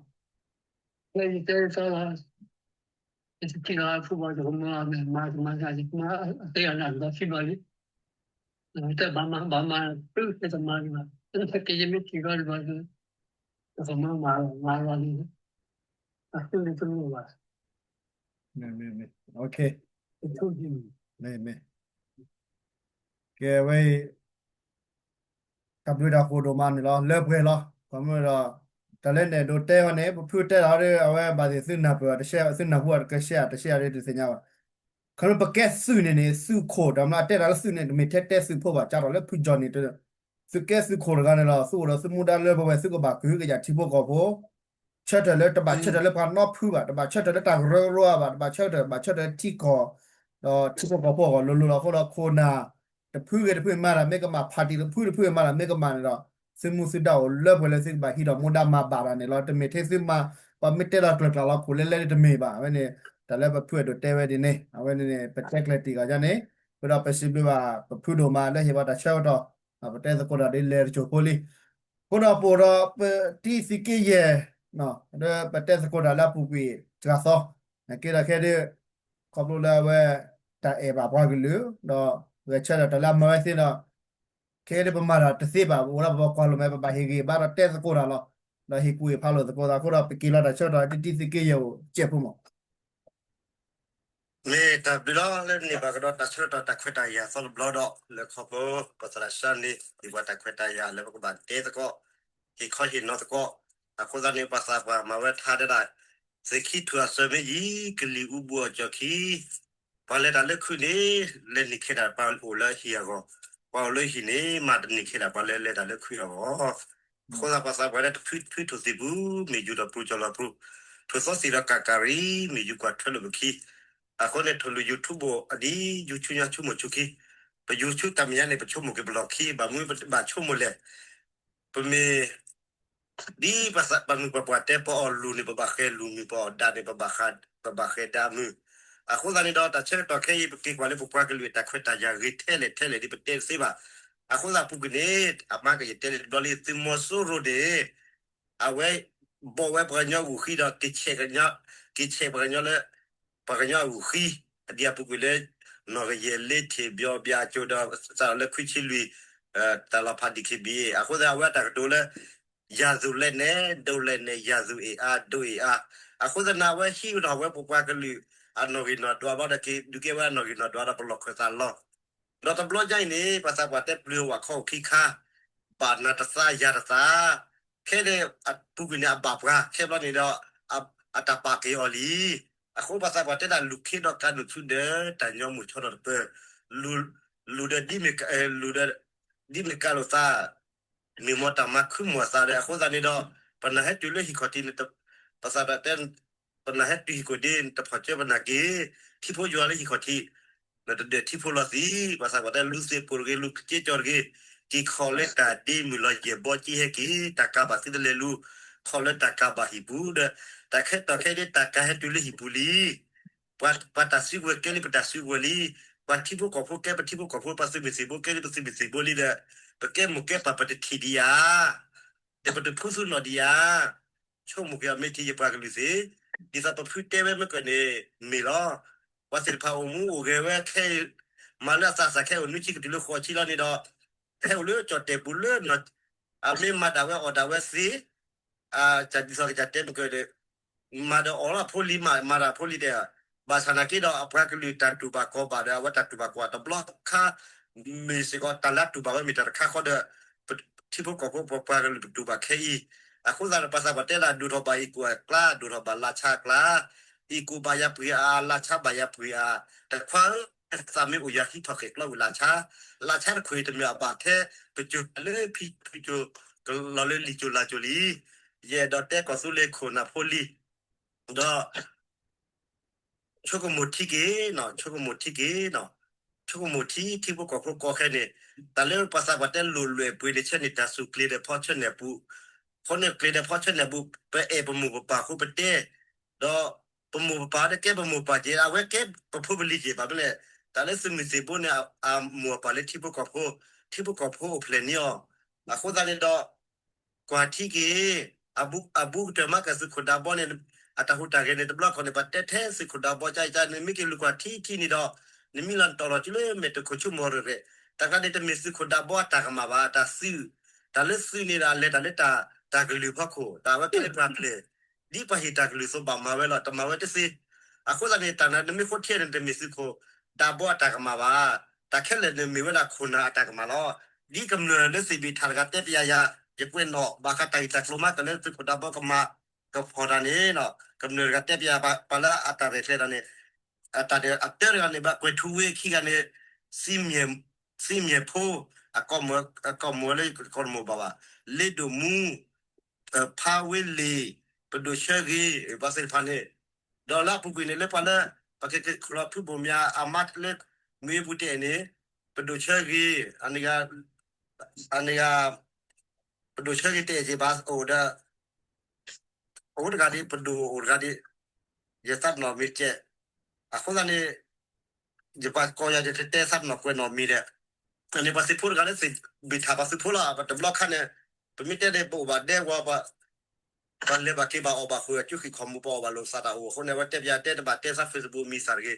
လၢယတဲတၢ်လီၤ, ယတထံၣ်လီၤအဖုဘၣ် ယကမၢအီၤမ့ၢ်မၤတမၤတၢ် ယကမၢအသ့အနၢ်တဘၣ်ခံဘျီလံ. တဲဘၣ်မၤဘၣ်မၤ သုတဲတမၤဒံးဘၣ်, တက့ၢ်ယမ့ၢ်ထံၣ်လီၤဒံးဘၣ်, ယကမၢမၤလီၤမၤလီၤလံ, အသုန့ၣ်တလိၣ်ဘၣ်. ကဲဝဲအံၤ တၢ်ဘျုးတၢ်ဃိၤဒိၣ်မးန့ၣ်လီၤ လၢပှဲၤလီၤ. ခီမ့ၢ်ဒီး တၢ်လၢနအဲၣ်ဒိးတဲဟီန့ၣ် ပဖုတဲလီၤဒီး အဝဲဘၣ်သ့ၣ်သုနၢ်ပၢၢ် သုနၢ်ဟူအီၤတကဲရှဲ တကဲရှဲဒ်တသ့ၣ်ညါဘၣ်. ခီမ့ၢ်ပကဲသုးန့ၣ်န့ၣ် သုးခိၣ် တၢ်မၤတဲတၢ်လၢသုးန့ၣ် တမ့ၢ်ထဲတဲသုးဖိဘၣ် ကၢ်ထီၣ်လၢဖုကၠီၣ်န့ၣ် သုကဲသုးခိၣ်တဂၤန့ၣ်လီၤ. သုအိၣ်ဒီးသုမူဒါလၢပဝဲ သုကဘၣ်ကဟုကယာ်ထံဖိကီၢ်ဖိ ဆၢထၢၣ်လၢတဘၣ်ဆၢထၢၣ်လၢပှၤနီဖုဘၣ်, တဘၣ်ဆၢထၢၣ်လၢတၢ်ကရၢကရိအါဘၣ်, တဘၣ်ဆၢထၢၣ် ဘၣ်ဆၢထၢၣ်လၢထံကီၢ် ဒီးထံဖိကီၢ်ဖိအဂီၢ်လိၤလိၤလီၤ. အဃိဒီးခိၣ်နၢ်တဖုဂ့ၤတဖုမၤတၢ်မ့ၢ်ကမၣ်, ဖါတံၢ်တဖုတဖုမၤတၢ်မ့ၢ်ကမၣ်န့ၣ်ဒီး သုမူသုဒါအိၣ်လၢပှဲၤလၢသုကဘၣ်ဟံးထီၣ်မူဒါမၤဘၣ်တၢ်န့ၣ်လီၤ. တမ့ၢ်ထဲသုမၤ ပှၤမ့ၢ်တဲလီၤကျၢၤကျၢၤလီၤခိၣ်လဲလဲတမ့ၢ်ဘၣ်. အဝဲန့ၣ် တၢ်လၢပဖုအဲၣ်ဒိးတဲဝဲဒ်န့ၣ် အဝဲန့ၣ်န့ၣ် ပတဲကျဲၤတံၢ်ဂီၤညါန့ၣ် အဃိဒီးပစံးဘျုးဘၣ် ပဖုဒိၣ်မးလၢဟ့ၣ်ပှၤတၢ်ဆၢကတီၢ် ပတဲသကိးတၢ်ဒ်လဲၣ်တစိၢ်ဖိလံ. အဃိဒီးပအိၣ်ဒီးပတံၤသံးက့ယဲၢ် ဒီးပတဲသကိးတၢ်လၢအပူၤကွံာ်တဂၤသီ နက့ဒီးခဲဒ် ခီဖျိလၢအဝဲ တၢ်အဲၣ်ဘၣ်ပှၤကလုာ် ဒီးဂဲၤဆၢထၢၣ်တၢ်လၢအမၤဝဲသ့ဒီး ခဲဒ်ပမၤတၢ်တသ့ဘၣ် ပအိၣ်ဒီးပပှၤကွၢ်လိာ်မဲာ် ပဘၣ်ဟ့ၣ်ဂံၢ်ဘါဒီးတဲသကိးတၢ်လီၤ. ဒီးဟ့ၣ်ကူၣ်ဟ့ၣ်ဖးလိာ်သကိးသးအဃိဒီး ပက့ၤလီၤတၢ်ဆၢကတီၢ် တံၤသံးက့ယဲၢ်အိၣ်စဲးဖိမး မ့ၢ်တၢ်ဘျုးလီၤလၢန့ၢ်ဘၣ်ကဒီးတၢ်ဆၢကတီၢ်တၢ်ခွဲးတၢ်ယာ်သီတဘျီဒီး လၢခီဖျိ ပသရၣ်စၢန့ၢ် ဟ့ၣ်ပှၤတၢ်ခွဲးတၢ်ယာ်လၢပကဘၣ်တဲသကိး ဟ့ၣ်ခီဟ့ၣ်နီၤသကိး အဃိသတးန့ၣ် ပှၤသးပှၢ်မၤဝဲထါတဲဒၣ် သ့ၣ်ခံထူၣ်အစၢၤမ့ၢ်ယံၤ ကလံၤအူဘူးအီၣ်ကၠီၣ်ခံ ပှၤလဲၤတၢ်လၢခုးန့ၣ် လဲၤနံၣ်ခဲဒၣ်ပှၤအိၣ်လၢဟံၣ်အဂီၢ်, ပှၤအိၣ်လၢဟံၣ်န့ၣ် မၤတနံၣ်ခဲဒၣ်ပှၤလၢလဲၤတၢ်လၢခုးအဂီၢ်. အဃိသတး ပှၤသးပှၢ်လၢတဖုထူၣ်သ့ၣ်ပူၤ မ့ၢ်ယူၤဒီးပရူၤကၠီၤလီၤပရူၤ, ထူၣ်သီသ့ၣ်ဒီးကးကးရံၣ် မ့ၢ်ယူၤကွၢ်ထွဲလိာ်ပခံ, အဃိန့ၣ် ထူၣ်လုၢ် YouTube အဒ် ယူၤဆူညါဆူမိၢ်ဆူခံ, ပယူၤဆူတၢ်မဲာ်ညါန့ၣ် ပဆိကမိၣ်က့ၤပလီၢ်ခံ ဘၣ်မနုၤပဘၣ်ဆိကမိၣ်လဲၣ်. ပမ့ၢ် ဒ်ပှၤမုၢ်ပှၤပှၢ်တဲ ပအီၣ်လုၢ်န့ၣ် ပဘၣ်ဃဲၤလုၢ်မုၢ်, ပအီၣ်ဒါန့ၣ် ပဘၣ်ဃဲၤဒါမုၢ်. အဃိသတးန့ၣ်ဒီး တၢ်ဆၢကတီၢ်ခဲအံၤ ပက့ၤကွၢ်လၢပပှၤကလုာ်အတၢ်ခွဲးတၢ်ယာ်ဂ့ၤထဲလဲၣ်ထဲလဲၣ်ဒ်ပတဲတသ့ဘၣ်. အဃိသတးပူၤကွံာ်န့ၣ် အမါကယတဲလၢတဘျီလံ သုးမီၤစိရိၤန့ၣ် အဝဲ ဘီၣ်ဝဲပှၤကညီအဂုာ်ဃံဒီး က့ၤဆဲးပှၤကညီလၢ ပှၤကညီအဂုာ်ဃံ အဒံးအပူၤကွံာ်လၢ နီၢ်ကယဲၢ်လ့ထံး ဘျီဘျါကၠိဒီး စးထီၣ်လၢခွံဆံလွံၢ် တၢ်လီၤဖး DKBA အဃိသတး အဝဲအတၢ်ကတိၤလၢ ယၤသူးလဲနဲၣ် ဒိးလဲနဲၣ် ယၤသူးအ့ၣ်အါ ဒိးအ့ၣ်အါ. အဃိသတး အဝဲဟံးဝဲဒီးအဝဲပပှၤကလုာ် အနီၣ်ဂံၢ်နီၣ်ဒွးဘျီဒီး က့ၤဒုးကဲဝဲအနီၣ်ဂံၢ်နီၣ်ဒွးဒီးပလီၢ်ခၢၣ်သးလီၤ. ဒီးတဘျီညါအံၤန့ၣ် ပှၤသးပှၢ်တဲပျုၤဝဲၢ်ခီအိၣ်ခံခါ ဘၣ်နၤတသးယၤတသး ခဲန့ၣ်အပူၤကွံာ်န့ၣ် အဘၣ်ပှၤ ခဲဘျီန့ၣ်ဒီး အတၢ်ပာ်က့ၤအီၤလံ. အဃိပှၤသးပှၢ်တဲဒၣ်လူၤခ့ဒီးကးနုာ်ဆူဒီး တၢ်ညီမုၢ်ဆီထီၣ်တပၢၢ် လူၤဒီး လူၤဒီး ဒ်မ့ၢ်ကးလိာ်သး မ့ၢ်မ်တၢ်မၤခုမီၤသးဒီး အဃိသတးန့ၣ်ဒီး ပနၢ်ဟဲတုၤလၢဟံၣ်ခီၣ်ထံးန့ၣ် ပသးပှၢ်တဲ ပနၢ်ဟဲတုၤဟံၣ်ခိၣ်ဒ့ တဖီၣ်ကၢပနၢ်က့ၤ ထံဖိယွၤလၢဟံၣ်ခီၣ်ထံး နတဒၢးထံဖိလီၤသံး ပှၤသးပှၢ်တဲလူၤသ့ၣ်ပိာ်တဂ့ၤ လူၤကစ့ကၠီတဂ့ၤ က့ၤခီၣ်လၢတၢ်ဒ့မုၢ်လီၤယဲၢ်ဘီက့ၤဟဲက့ၤ တၢ်ကးဘၣ်သုတလဲၤလူၤ ထီၣ်လၢတၢ်ကၤဘၣ်ဟံၣ်ပူၤဒီး တၢ်ခဲတီၢ်ခဲအံၤဒ်တၢ်ကၤဟဲတုၤလၢဟံၣ်ပူၤလံ. ပှၤတၢ်စုကဝဲၤကဲလံပတၢ်စုကဝဲၤလံ. ပှၤထံဖိကီၢ်ဖိကဲပထံဖိကီၢ်ဖိ ပသုးမုၢ်သံၣ်ဘိကဲလံပသုးမုၢ်သံၣ်ဘိလံဒီး ပကဲမိၢ်ကဲပၢ်ပတထံၣ်ဒံးဧါ ဒီးပတဖုသူၣ်နီၣ်ဒံးဧါ. ဆိကမိၣ်က့ၤအီၤမ့ၢ်ထံယပှၤကလုာ်သ့ၣ်, ဒ်သိးပဖုတဲဝဲမ့ၢ်ကၢၢ်န့ၣ် မ့ၢ်လီၤ. ပှၤသ့ၣ်တဖၣ်အိၣ်မူအိၣ်ဂဲၤဝဲခဲအံၤ, မၤလၢအသးစၢ်ခဲအံၤအိၣ်နွံဆံကတုၤလၢဃိးဆံလီၤန့ၣ်ဒီး, ဟဲအိၣ်လၢကၠီၣ်တဲၣ်ပူၤလၢ အမ့ၢ်မၤဒၣ်ဝဲအီၣ်ဒၣ်ဝဲသ့, ဒ်သိးကစၢ်တဲမ့ၢ်ကၢၢ်ဒီး မၤဒီးအီၣ်လီၤဖိလံၤမး မၤတၢ်ဖိလံၤတဲ, ဘၣ်ဆၣ်နာ်က့ဒီး အပှၤကလုာ်တၢ်တူၢ်ဘၣ်ကီဘၣ်ဒီး အဝဲတၢ်တူၢ်ဘၣ်ကီဘၣ်တဘျီခါ မ့ၢ်စ့ၢ်ကီးတၢ်လၢတူၢ်ဘၣ်ဝဲမ့ၢ်တၢ်တခါဃီဒီး ထံဖိကီၢ်ဖိပပှၤကလုာ်ပတူၢ်ဘၣ်ခဲအံၤ, အဃိသတးဒီး ပှၤသးပှၢ်တဲဒၣ် ဒိၣ်ထီၣ်ဘၣ်အံၤကူၣ်အကျါ ဒိၣ်ထီၣ်ဘၣ်လၢ်ဆါအကျါ, အံၤကူၣ်ဘၣ်ယၤပှ့ၤအါ လၢ်ဆါဘၣ်ယၤပှ့ၤအါ, တခွါဧၢ, သးမ့ၢ်အိၣ်ယၤဟံးထီၣ်ဃ့ၢ်ကျီဝံၤလၢ်ဆါ, လၢ်ဆါတခွ့ၣ်တမ့ၢ်အဘၣ်ထဲ ပစိၤလၢဖံစိၤကလီၤလၢလံာ်စိၤလၢ်စိၤလံ, ယအဲၣ်ဒိးတဲကီၢ်သူလ့ၤခိၣ်နၢ်ဖိလံၤ, ဒီး ဆိကမိၣ်ထံက့ၤ, ဆိကမိၣ်ထံက့ၤ, ဆိကမိၣ်ထံ ထံဖိကီၢ်ဖိကီခဲန့ၣ်, တၢ်လၢပှၤသးပှၢ်တဲလိၣ်လွဲၢ်ပှ့ၤန့ၣ်ဆဲန့ၣ် တၢ်စူၢ်ကျ့ၤဒီးဖီဆၢနဲၣ်ပူၤ, အဃိန့ၣ်ကျ့ၤဒီးဖီဆၢနဲၣ်ပူၤ ပအဲၣ်ပမိၢ်ပပၢ်အဃိပတဲ, ဒီးပမိၢ်ပပၢ်တကဲပမိၢ်ပပၢ်က့ၤ အဝဲကဲပဖိပလံၤက့ၤဘၣ်မနုၤလဲၣ်, တၢ်လၢသုးမုၢ်သံၣ်ဘိန့ၣ် အမိၢ်အပၢ်လၢထံဖိကီၢ်ဖိ, ထံဖိကီၢ်ဖိအိၣ်ဖျဲၣ်န့ၢ်အီၤ, အဃိသတးန့ၣ်ဒီး ကွၢ်ထံက့ၤ, အဘူးကတၢၢ်မၤကၢၢ်သုးခိၣ်ဒးဘီန့ၣ်, အတၢ်ဟူးတၢ်ဂဲၤန့ၣ် တဘျီခီန့ၣ် ပှၤတဲထဲသုးခိၣ်ဒးဘီကါအံၤကါ နမ့ၢ်က့ၤလူၤကွၢ်ထံထံန့ၣ်ဒီး, နမ့ၢ်လီၤတီၢ်လီၤစုလၢမဲာ်တခိၣ်ဆူမီၢ်ရ့ၣ်ရ့ၣ်, တၢ်ကျါန့ၣ်တမ့ၢ်သုးခိၣ်ဒးဘီအတၢ်ကမၣ်ဘၣ်, တၢ်သုး, တၢ်လၢသုးန့ၣ်ဒီးအလဲၤတၢ်လၢတၢ်ကလုၢ်ဖီခိၣ်, တၢ်ဝဲကဲလၢပှၤပျဲၢ်, ဒ်ပှၤဟ့ၣ်တၢ်ကလုၢ်သိးဘၣ်မၤဝဲလီၤ, တမၤဝဲတသ့ အဃိသတးန့ၣ် တၢ်နမ့ၢ်ဃိထံန့ၣ် တမ့ၢ်သုးခိၣ်ဒးဘီအတၢ်ကမၣ်ဘၣ်, တၢ်ခဲလၢာ်န့ၣ်မ့ၢ်ဝဲဒၣ်ခိၣ်နၢ်အတၢ်ကမၣ်လီၤ. ဒ်ကမျၢၢ်လၢသ့ၣ်ဘ့ၣ်ထၣ်တဂၤတဲပယၤယၤ, ယကွဲးနီၣ်ဘၣ်ဃးတၢ်ဂ့ၢ်တၢ်ကျိၤမၤကၢၢ်လၢသုးခိၣ်ဒးဘီကမၣ်, ကဖီၣ်တၢ်န့ၣ်, ကမျၢၢ်တဂၤတဲပယၤပှၤလၢအတၢ်ရဲၣ်ကျဲၤတၢ်န့ၣ်, တၢ်ဒၢးအတၢတဂၤန့ၣ် ဘၣ်ကွဲးထူဝ့ခံဂၤန့ၣ်, စံမၠဲၣ်ဖိ, အကိးမုၢ်လၢကီၢ်တမိၢ်ဘၣ်ဘၣ်, လ့ဒိၣ်မူ ဖါဝ့လ့ၣ်, ပဒိၣ်ဆၢဂ့ၤ, ပှၤသ့ၣ်တဖၣ်န့ၣ်, ဒီးလၢအပူၤကွံာ်န့ၣ် လၢပှၤလၢ ပကက့ၤခိၣ်လီၤဖုဘိၣ်မၠးအမါလၢ မ့ၢ်ပူၤတအဲၣ်န့ၣ်, ပဒိၣ်ဆၢဂ့ၤ, အန့ၣ်ဂၤ, ပဒိၣ်ဆၢဂ့ၤတအဲၣ်က့ၤဘၣ်အိၣ်ဒီး အိၣ်တဂၤဒ် ပဒိၣ်အိၣ်တဂၤဒ်, ယသးပ့ၤနီၣ်မ့ၢ်ကဲ, အဃိသတးန့ၣ် ယပှၤကိးယၤယတဲသးပ့ၤနီၣ်ကွဲးနီၣ်မံၤဒီး, န့ၣ်ပှၤသုးဖိတဂၤလၢသ့ၣ်ဘ့ၣ်ထၣ်ပှၤသုးဖိလီၤ, ပတဘျီခါန့ၣ်, ပမ့ၢ်တဲန့ၣ် ပအိၣ်ဘၣ်ဒဲဝီ, ပှၤလဲၤဘၣ်က့ၤဘၣ်အီၣ်ဘၣ်ဃုာ် အစုဃံးခီၣ်မူ ပအီၣ်ဘၣ်လိာ်သးတၢ်အိၣ်အဃိန့ၣ် အဝဲတဲပယၤတဲတဘၣ်တဲသး Facebook မံၤသးတဂ့ၤ,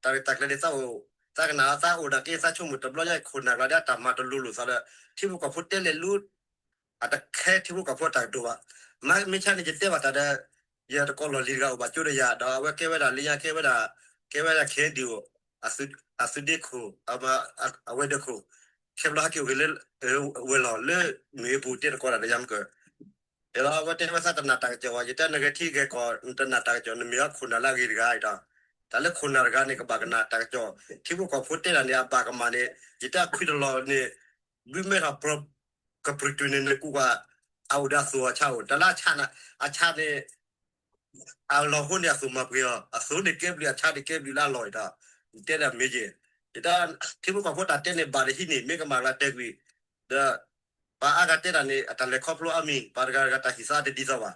တၢ်ရဲၣ်တၢ်ကျဲၤန့ၣ်သးအိၣ်, သးကနၣ်သးအိၣ်ဒၣ်က့ၤသးဆိကမိၣ်တဘျီညါအံၤ ခိၣ်နၢ်ကျါဒ်အတၢ်မၤတလိၤလိာ်သးဒီး, ထံဖိကီၢ်ဖိတဲလဲၤလူ အတခဲထံဖိကီၢ်ဖိတၢ်ကတိၤဘၣ်, မ့ၢ်ဆါန့ၣ် ယတဲဘၣ်တၢ်ဒီး, ယတကိးလီၢ်လံၤတဂၤအိၣ်ဘၣ်ကၠိဒီးယၤ ဒီးအဝဲကဲဝဲဒၣ်လၢညါ ကဲဝဲဒၣ်, ကဲဝဲဒၣ် ခဲဒံၣ်အိၣ်, အသုးဒ့ခိၣ်, အဝဲဒၢးခိၣ်, ခဲဘျီဟဲက့ၤအိၣ်က့ၤလၢ, ဝဲၤလီၢ်လၢမ့ၢ်ပူၤတဲတကိးတၢ်ဒီးယၤမ့ၢ်ကၢၢ်, ဒီးအဝဲတဲဝဲသးတနာ်တၢ်ကစီၣ်ဘၣ်, ယတဲနဂဲၤထံဂဲၤကီၢ် နတနာ်တၢ်ကစီၣ် နမ့ၢ်အခိၣ်နၢ်လၢအဂ့ၤတဂၤအံၤဒီး, တၢ်လၢခိၣ်နၢ်တဂၤန့ၣ် ကဘၣ်ကနၣ်တၢ်ကစီၣ်, ထံဖိကီၢ်ဖိတဲတၢ်န့ၣ် အဘၣ်ကမၣ်န့ၣ်, ယတဲအခွံတလီၢ်န့ၣ် ဘုမဲထီၣ် ကပြုၢ်တုၤန့ၣ် နကူးကွၢ်, အအိၣ်ဒီးအသိၣ်အဆါအိၣ်, တၢ်လၢအဆါန့ၣ်, အဆါန့ၣ်, အလီၢ်ဟိန့ၣ်အသိၣ်မၤပှဲၤအီၤ, အသိၣ်န့ၣ်ကဲဘျုး အဆါန့ၣ်ကဲဘျုးလၢအလီၢ်အံၤဒီး, တဲဒၣ်မ့ၢ်က့ၤ, ယတဲ, ထံဖိကီၢ်ဖိတၢ်တဲန့ၣ် ဘၣ်တဟံးန့ၣ် မ့ၢ်ကမၣ်လၢတဲကွံာ်, ဒီး, ပှၤအါဂၤတဲတၢ်န့ၣ် အတၢ်လဲၤခီဖျိအါမံၤ ပှၤတဂၤတဂၤတၢ်ဟံၣ်သးတဒ်သိးဘၣ်,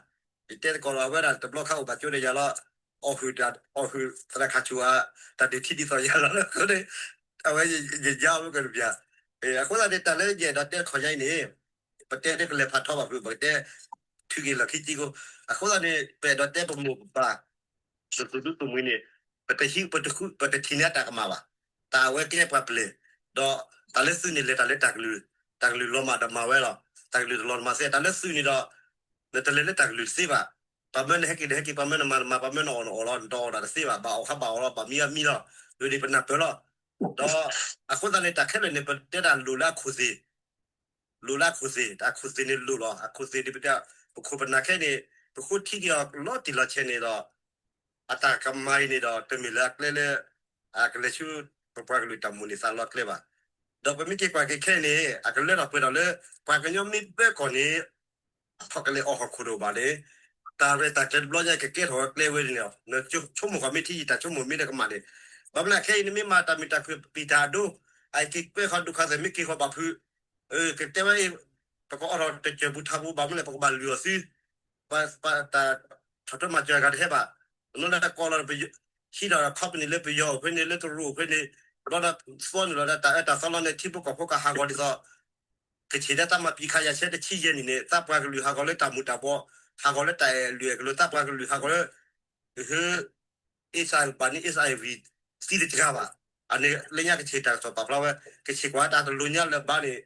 ယတဲသကိးလီၤ အဝဲဒၣ်တဘျီခါအိၣ်ဘၣ်ကၠိဒီးယၤလီၤ, အီၣ်ဟုၣ်, အီၣ်ဟုၣ်သရၣ်ခါဆူၣ်ဧါ, တၢ်ဒုးထံဒ်သိးယၤလီၤ, အဝဲယယါဝဲကတၢၢ်ပျၢ်, အဃိသတးန့ၣ် တၢ်လၢယအဲၣ်ဒိးတဲတခီညါအံၤန့ၣ်, ပတဲဒ်ကလဲၤဖးထီဘၣ်ဖုး ပကတဲ, ထုးက့ၤလီၢ်ခံက့ကိ, အဃိသတးန့ၣ် ပအဲၣ်ဒိးတဲပမိၢ်ပပၢ်, ပသုးဒူသုးမုၢ်န့ၣ်, ပတဟံး, ပတထံၣ်န့ၢ်အတၢ်ကမၣ်ဘၣ်, တၢ်အဝဲကဲပှၤပျဲၢ်, ဒီးတၢ်လၢသုးန့ၣ် လဲၤတၢ်လၢတၢ်ကလုၢ်, တၢ်ကလုၢ်လီၤမၢ်ဒီးမၤဝဲလီၤ, တၢ်ကလုၢ်တလီၤမၢ်သ့ တၢ်လၢသုးန့ၣ်ဒီး, နတလဲၤလၢတၢ်ကလုၢ်တသ့ဘၣ်, ပှၤမၢနဟဲက့ၤနဟဲက့ၤ ပှၤမၢနမၤနမၤ ပှၤမၢနအီၣ်နအီၣ်လီၤ နတအီၣ်တၢ်တသ့ဘၣ်, ဘၣ်အီၣ်ဃါဘၣ်အီၣ်လီၤ ဘၣ်မံအမံလီၤ, ဒ်န့ၣ်ပနၢ်ပၢၢ်လီၤ, ဒီး, အဃိသတးန့ၣ် တၢ်ခဲလၢာ်န့ၣ် ပတဲဒၣ်လိၣ်လၢအခိၣ်သ့ၣ် လိၣ်လၢအခိၣ်သ့ၣ်, အခိၣ်သ့ၣ်န့ၣ်လိၣ်လီၤ, အခိၣ်သ့ၣ်န့ၣ်ပတဲ, ပခိၣ်ပနၢ်ခဲအံၤန့ၣ်, ပဃိထံက့ၤအီၤလီၤတံၢ်လီၤဆဲးန့ၣ်ဒီး, အတၢ်ကမၤအံၤန့ၣ်ဒီး တမ့ၢ်လၢအကျဲလၢ, အကလဲၤဆူ, ပပှၤကလုာ်တၢ်မိၣ်န့ၢ်သးလီၤကျဲဘၣ်, ဒီးပမ့ၢ်က့ၤကွၢ်က့ၤခဲအံၤန့ၣ် အကလၢထီၣ်ပှဲၤထီၣ်လၢ, ပှၤကညီမ့ၢ်ဘၢကီၢ်န့ၣ် ထီၣ်ကလဲၤအီၣ်ဟီၣ်ခိၣ်တအိၣ်ဘၣ်န့ၣ်, တၢ်ရဲၣ်တၢ်ကျဲၤတဘျီညါကကဲထီၣ်ဝဲကျဲဝဲန့ၣ်လီၤ, နဆိကမိၣ်ဃီမ့ၢ်ထံယံာ် တၢ်ဆိကမိၣ်မ့ၢ်တကမၣ်န့ၣ်, ဘၣ်မနုၤခဲအံၤန့ၣ်မ့ၢ်မၤတၢ်မုာ်တၢ်ခုၣ်ပံာ်တၢ်အဒိ, အက့ၤကွဲဃီဒုးခီသဲး မ့ၢ်က့ၤဃီဘၣ်ဖုး, ကတဲဝဲအံၤ, ပကအီၣ်ထီၣ်တစၢၢ်ပူၤထးပူၤ ဘၣ်မနုၤလဲၣ် ပကဘၣ်လုၢ်အီၤသံ, ပ ပတၢ်ဆီၣ်ထွဲမၤစၢၤအဂၤတဟဲဘၣ်. တနီၤလၢကိးလီၤ ဟံးဒီး company လၢပယီၤအိၣ်ဖဲန့ၣ် လၢတရူးအိၣ်ဖဲန့ၣ်, ဘျီဒီးသီနုာ်လီၤဒီးတၢ်အၢတၢ်သီလီၤန့ၣ် ထံဖိကီၢ်ဖိကဟးဂီၤဒ်သိး ကချ့ၣ်ဒၣ်တၢ်မၤပံးခးယၤဆဲတဆံယဲၢ်နံၣ်န့ၣ် သးပှၤကလုာ်ဟးဂီၤလၢတၢ်မူၤတၢ်ဘှီး, ဟးဂီၤလၢတၢ်အဲၣ်လုၢ်အဲၣ်ကလုာ် သးပှၤကလုာ်ဟးဂီၤလၢ ဟ HIV ဘၣ်န့ၣ် HIV သံတတဂၤဘၣ်. အန့ၣ်လၢညါကချ့ၣ်တၢ်ကစီၣ်ပာ်ဖျါဝဲ ကချ့ၣ်ကွၢ်တၢ်တလိၤညါလၢၤဘၣ်န့ၣ်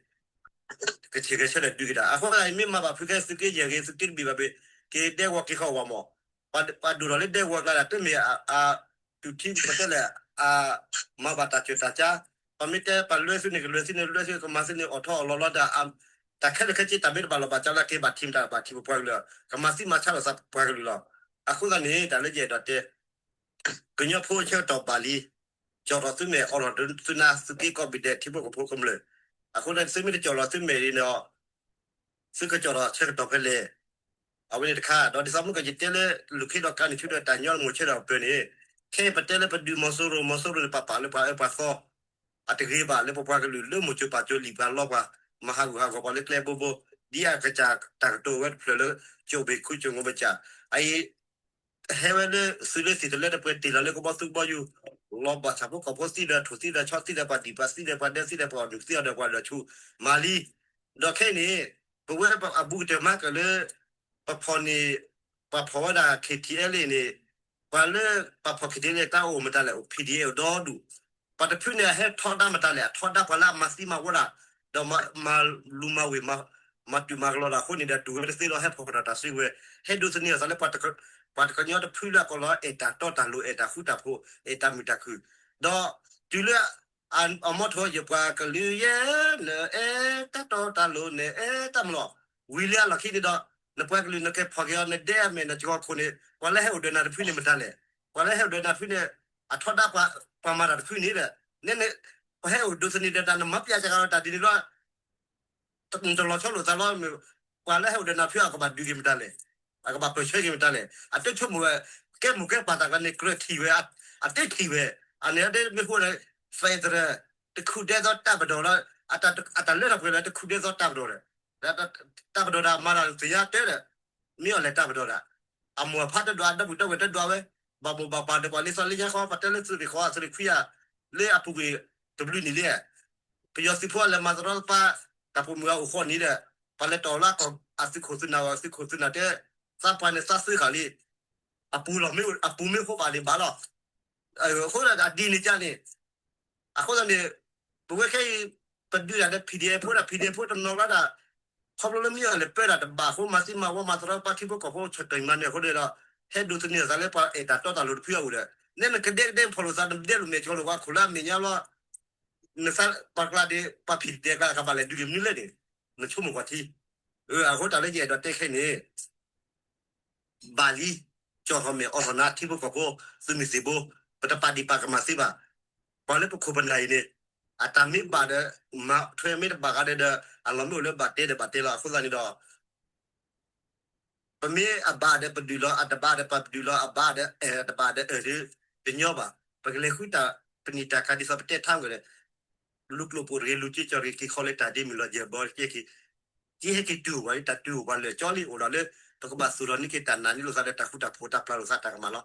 ကချ့ၣ်ဂဲၤဆၢထၢၣ်ဒုးက့ၤတၢ်. အဃိသတး မ့ၢ်မၤဘၣ်ဖုခဲ သုးက့ယဲၢ်ဂ့ၤ သုးက့တဘ့ၣ်ဘၣ်ဘ့ၣ် က့ၤဒဲကဝီၤက့ၤဃီအဝၤမၢ်, ပှၤဒိၣ်ထီၣ်လၢဒဲကဝီၤကျါဒၣ် တမ့ၢ်အ တူၢ်ထံပတဲလဲၣ် အ မၤဘၣ်တၢ်စၢၢ်တၢ်ကါ, ပမ့ၢ်တဲပှၤလွဲသုန့ၣ် ကလွဲသုန့ၣ် လွဲသုကမၤသုန့ၣ် အိၣ်ထီၣ်အလီၢ်လီၤတၢ် တၢ်ခဲလၢာ်ခဲဆ့ တၢ်မ့ၢ်တဘၣ်လီၢ်ဘၣ်စးလၢက့ၤဘၣ်ထံးမတၤဘၣ်ထံးပပှၤကလုာ်လီၤ. ကမၤသံမၤဆါလိာ်သးပပှၤကလုာ်လီၤ. အဃိသတးန့ၣ် တၢ်လၢယအဲၣ်ဒိးတဲ ကညီဖိဆၢကတီၢ်ဘၣ်လံ, ကၠီၣ်ထီၣ်သုမဲာ် အိးထီၣ်သုနါ သုးက့ကိးဘ့ၣ်ဒဲး ထံဖိကီၢ်ဖိကမျၢၢ်, အဃိသတး သုမ့ၢ်တကၠီၣ်လီၤသုမဲာ်န့ၣ်ဒီး သုကကၠီၣ်ထီၣ်ဆၢကတီၢ်ဖဲလဲၣ်. အဝဲန့ၣ်တခါ ဒီးဒ်သိးမုၢ်ကယတဲလၢ လူၢ်ခ့ဒီးကါန့ၣ် ဆူဒီးတၢ်ညီလၢမိၤဆၢဒီးပၢၢ်န့ၣ်, ခဲအံၤပတဲလၢပဒုးမီၤစိရိၤ မီၤစိရိၤန့ၣ် ပပာ်လၢပှၤအၢပှၤသီ အတဂ့ၤဘၣ်လၢပပှၤကလုာ်လၢမိၤစိၤပာ်စိၤလံာ်ပှၤလီပှၤ, မၤဟးဂူာ်ဟးဂီၤပှၤလၢကျဲဘိဘိ, ဒ်အကစၢ်တၢ်ကတိၤဝဲတဖျၢၣ်လၢ ကၠိၣ်ဘ့ၣ်ခူကၠိၣ်ငိၣ်ဘ့ၣ်ကၠၢ်, အအံၤ ဟဲဝဲလၢသုးလၢသံၣ်တလၢတပှဲၤ တ့ၢ်လီၤလၢကဘီသူကဘီယူၤ, လီၤဘၣ်ဆၣ်ဖိကီၢ်ဖိသံဒီးထိၣ်သံဒီးဆီသံဒီးပှၤဒံၣ်ပှၤသံဒီးပှၤဒဲသံဒီးပှၤအီၣ်နုၢ်သံအီၤဒီးပှၤဒီးဆူၣ်မၤလံ. ဒီးခဲအံၤန့ၣ် ပဝဲအဘူးကတၢၢ်မၤကၢၢ်လၢ ပဖီၣ်န့ၣ် ပှၤဖီၣ်ဝဲဒၣ် KTLA န့ၣ်, ပှၤလၢပှၤဖီၣ် KTLA တၢ်အိၣ်မတၤလဲၣ် အိၣ် PDF အိၣ်ဒီဒူၣ်, ပှၤတဖုန့ၣ် အဟဲထီဒါမတၤလဲၣ် အထီဒါပှၤလၢအမၤသံမၤဝီတၢ်, ဒီးမၤလူၤမၤဝ့ၤ မၤတုၤမၤကလီတၢ်အဃိန့ၣ်ဒီး တူၢ်ဝဲတသ့လီၤ ဟဲဖီၣ်ကဒီးတၢ်စုကဝဲၤ, ဟဲဒိးသန့ၤအသးလၢ ပှၤတကညီတဖုလၢအကိးလီၤ အဲၣ်တၢ်တီတၢ်လိၤ အဲၣ်တၢ်ဃူတၢ်ဖိး အဲၣ်တၢ်မုာ်တၢ်ခုၣ်, ဒီးတုၤလၢ အမီထိးယပှၤကလုာ်ယဲ နအဲၣ်တၢ်တီတၢ်လိၤ နအဲၣ်တၢ်မလီၤ, ဝံၤလၢအလီၢ်ခံန့ၣ်ဒီး နပှၤကလုာ် နကဲဖီၣ်က့ၤအီၤ နဒဲအမဲာ် နကၠီၤခိၣ်န့ၣ် ပှၤလၢဟဲအိၣ်ဒီးနၤတဖုန့ၣ်မတၤလဲၣ်, ပှၤလၢဟဲအိၣ်ဒီးနၤတဖုန့ၣ် အထီဒါပှၤမၤတၢ်တဖုန့ၣ်ဒီး န ပှၤဟဲအိၣ်ဒိးသန့ၤဒီးတၢ် နမၤပျဲစှၤကဒီးတၢ်ဒ်န့ၣ်လီၤ. နတလီၤဆီလိာ်သးလီၤ. ပှၤလၢဟဲအိၣ်ဒီးနၤတဖု အကဘၣ်ဒုးက့ၤမတၤလဲၣ်, အကဘၣ်ပၢၢ်ဆၢက့ၤမတၤလဲၣ်. အတဆိကမိၣ်ဝဲ ကဲမိၢ်ကဲပၢ်တၢ်ကျါန့ၣ် ကြၢးထံၣ်ဝဲ, အတ့ထံၣ်ဝဲ, အန့ၣ်ဒ်မ့ၢ်ဃိန့ၣ် federal တခူၣ်ဒဲသိးတၢ်ပဒီလီၤ, အတၢ်လၢထီၣ်ပှဲၤလၢတခူၣ်ဒဲသိးတၢ်ပဒီဒီး တၢ်ပဒီတၢ်မၤတၢ်သ့ၣ်ညါတဲဒီး မ့ၢ်အီၤလဲၤတၢ်ပဒီဒၣ်, အမိၢ်အဖါတဒွး အဒီပုၢ်ဒီဝဲၢ်တဒွးဝဲ, ဘၣ်မိၢ်ဘၣ်ပၢ်ဒီးပှၤလံာ်စီလ့ညါဃီ ပတဲလၢသုးရ့ၣ်ဃီ သုးရ့ၣ်ခွံဧါ, လၢအပူၤကွံာ်တဘျုးနံၣ်လံဧါ, ပယီၤသုးဖိအလဲၤမၤသရီတပၤ, တၢ်ပိာ်မုၣ်အအိၣ်ဃီနံၤဒီး ပှၤလဲၤတီၢ်လၢအကီၢ်အသုးခိၣ်သုးနၢ်အီၤ သုးခိၣ်သုးနၢ်တဲ, သးပှၢ်န့ၣ်သးသုးဃာ်လံ, အပူၤလီၤ အပူၤမ့ၢ်ဃိဘၣ်န့ၣ်ဘၣ်လီၤ. အဃိဒၣ်ဒ်န့ၣ်ကန့ၣ် အဃိသတးန့ၣ် ပဝဲခဲအံၤ ပဒုးတၢ်ဒီး PDF ဖိဒီး PDF ဖိတနီၤကျါဒၣ် ခီဖျိလၢမ့ၢ်အီၤလဲၤပၢတၢ်တဘၣ်အဃိ မၤသံမၤဝီ မၤသရီပှၤထံဖိကီၢ်ဖိ ဆၢတဲာ်မၤနၢၤအဃိန့ၣ်ဒီး ဟဲဒိးသန့ၤအသးလၢပှၤအဲၣ်တၢ်တီတၢ်လိၤတဖုအအိၣ်ဒီး နဲနကဒဲကဒဲဖီၣ်လိာ်သး နဒဲလိာ်မဲာ်ကီလိာ်ပှၤခိၣ်လၢအမဲာ်ညါလီၤ. နသးပှၤကျါဒီး ပှၤဖံးဒဲးကျါ ကဘၣ်လဲၤဒုးက့ၤမနုၤလဲၣ်န့ၣ် နဆိကမိၣ်ကွၢ်ထံ. အဃိတၢ်လၢယအဲၣ်ဒိးတဲခဲအံၤန့ၣ် ဘၣ်လံ, ကၠီၣ်ထီၣ်မဲာ်အိးထီၣ်နါ ထံဖိကီၢ်ဖိ သုးမုၢ်သံၣ်ဘိ, ပတပာ်ဒံးပာ်ကမၣ်သ့ဘၣ်. ပှၤလၢပခိၣ်ပနၢ်အံၤန့ၣ် အတၢ်မ့ၢ်ဘၣ်ဒီး မၤထွဲမ့ၢ်တဘၣ်ဂၤဒီး အလီၢ်မ့ၢ်အိၣ်လၢဘၣ်တဲဒီးဘၣ်တဲလီၤ. အဃိသတးန့ၣ်ဒီး ပမ့ၢ်အဘၣ်ဒီးပဒုးလီၤ, အတဘၣ်ဒီးပဒုးလီၤ, အဘၣ်ဒီးအဲၣ် အတဘၣ်ဒီးအၢၣ်ဒီး တညီဘၣ်. ပကလဲၤဃုတၢ်ပနံာ်တၢ်ခါဒ်သိးပတဲထါမ့ၢ်ဒီး လူၤကျိၣ်ပိာ်တဂ့ၤ, လူၤက့ကၠီၣ်တဂ့ၤ, က့ၤခီလၢတၢ်ဒ့မုၢ်လီၤယဲၢ်ဘီကဲက့ၤ က့ဟဲက့ၤတုၤအိၣ်ဝဲလံ တၢ်တုၤအိၣ်ပှၤလၢာ်ကၠီလံ အိၣ်ဒီးလၢ ပကဘၣ်သူၣ်ထီၣ်န့ၢ်က့ၤတၢ်နာ်န့ၢ်လိာ်သးဒီးတၢ်ဃူတၢ်ဖိးတၢ်ပျၢ်လိာ်သးတၢ်ကမၣ်လီၤ.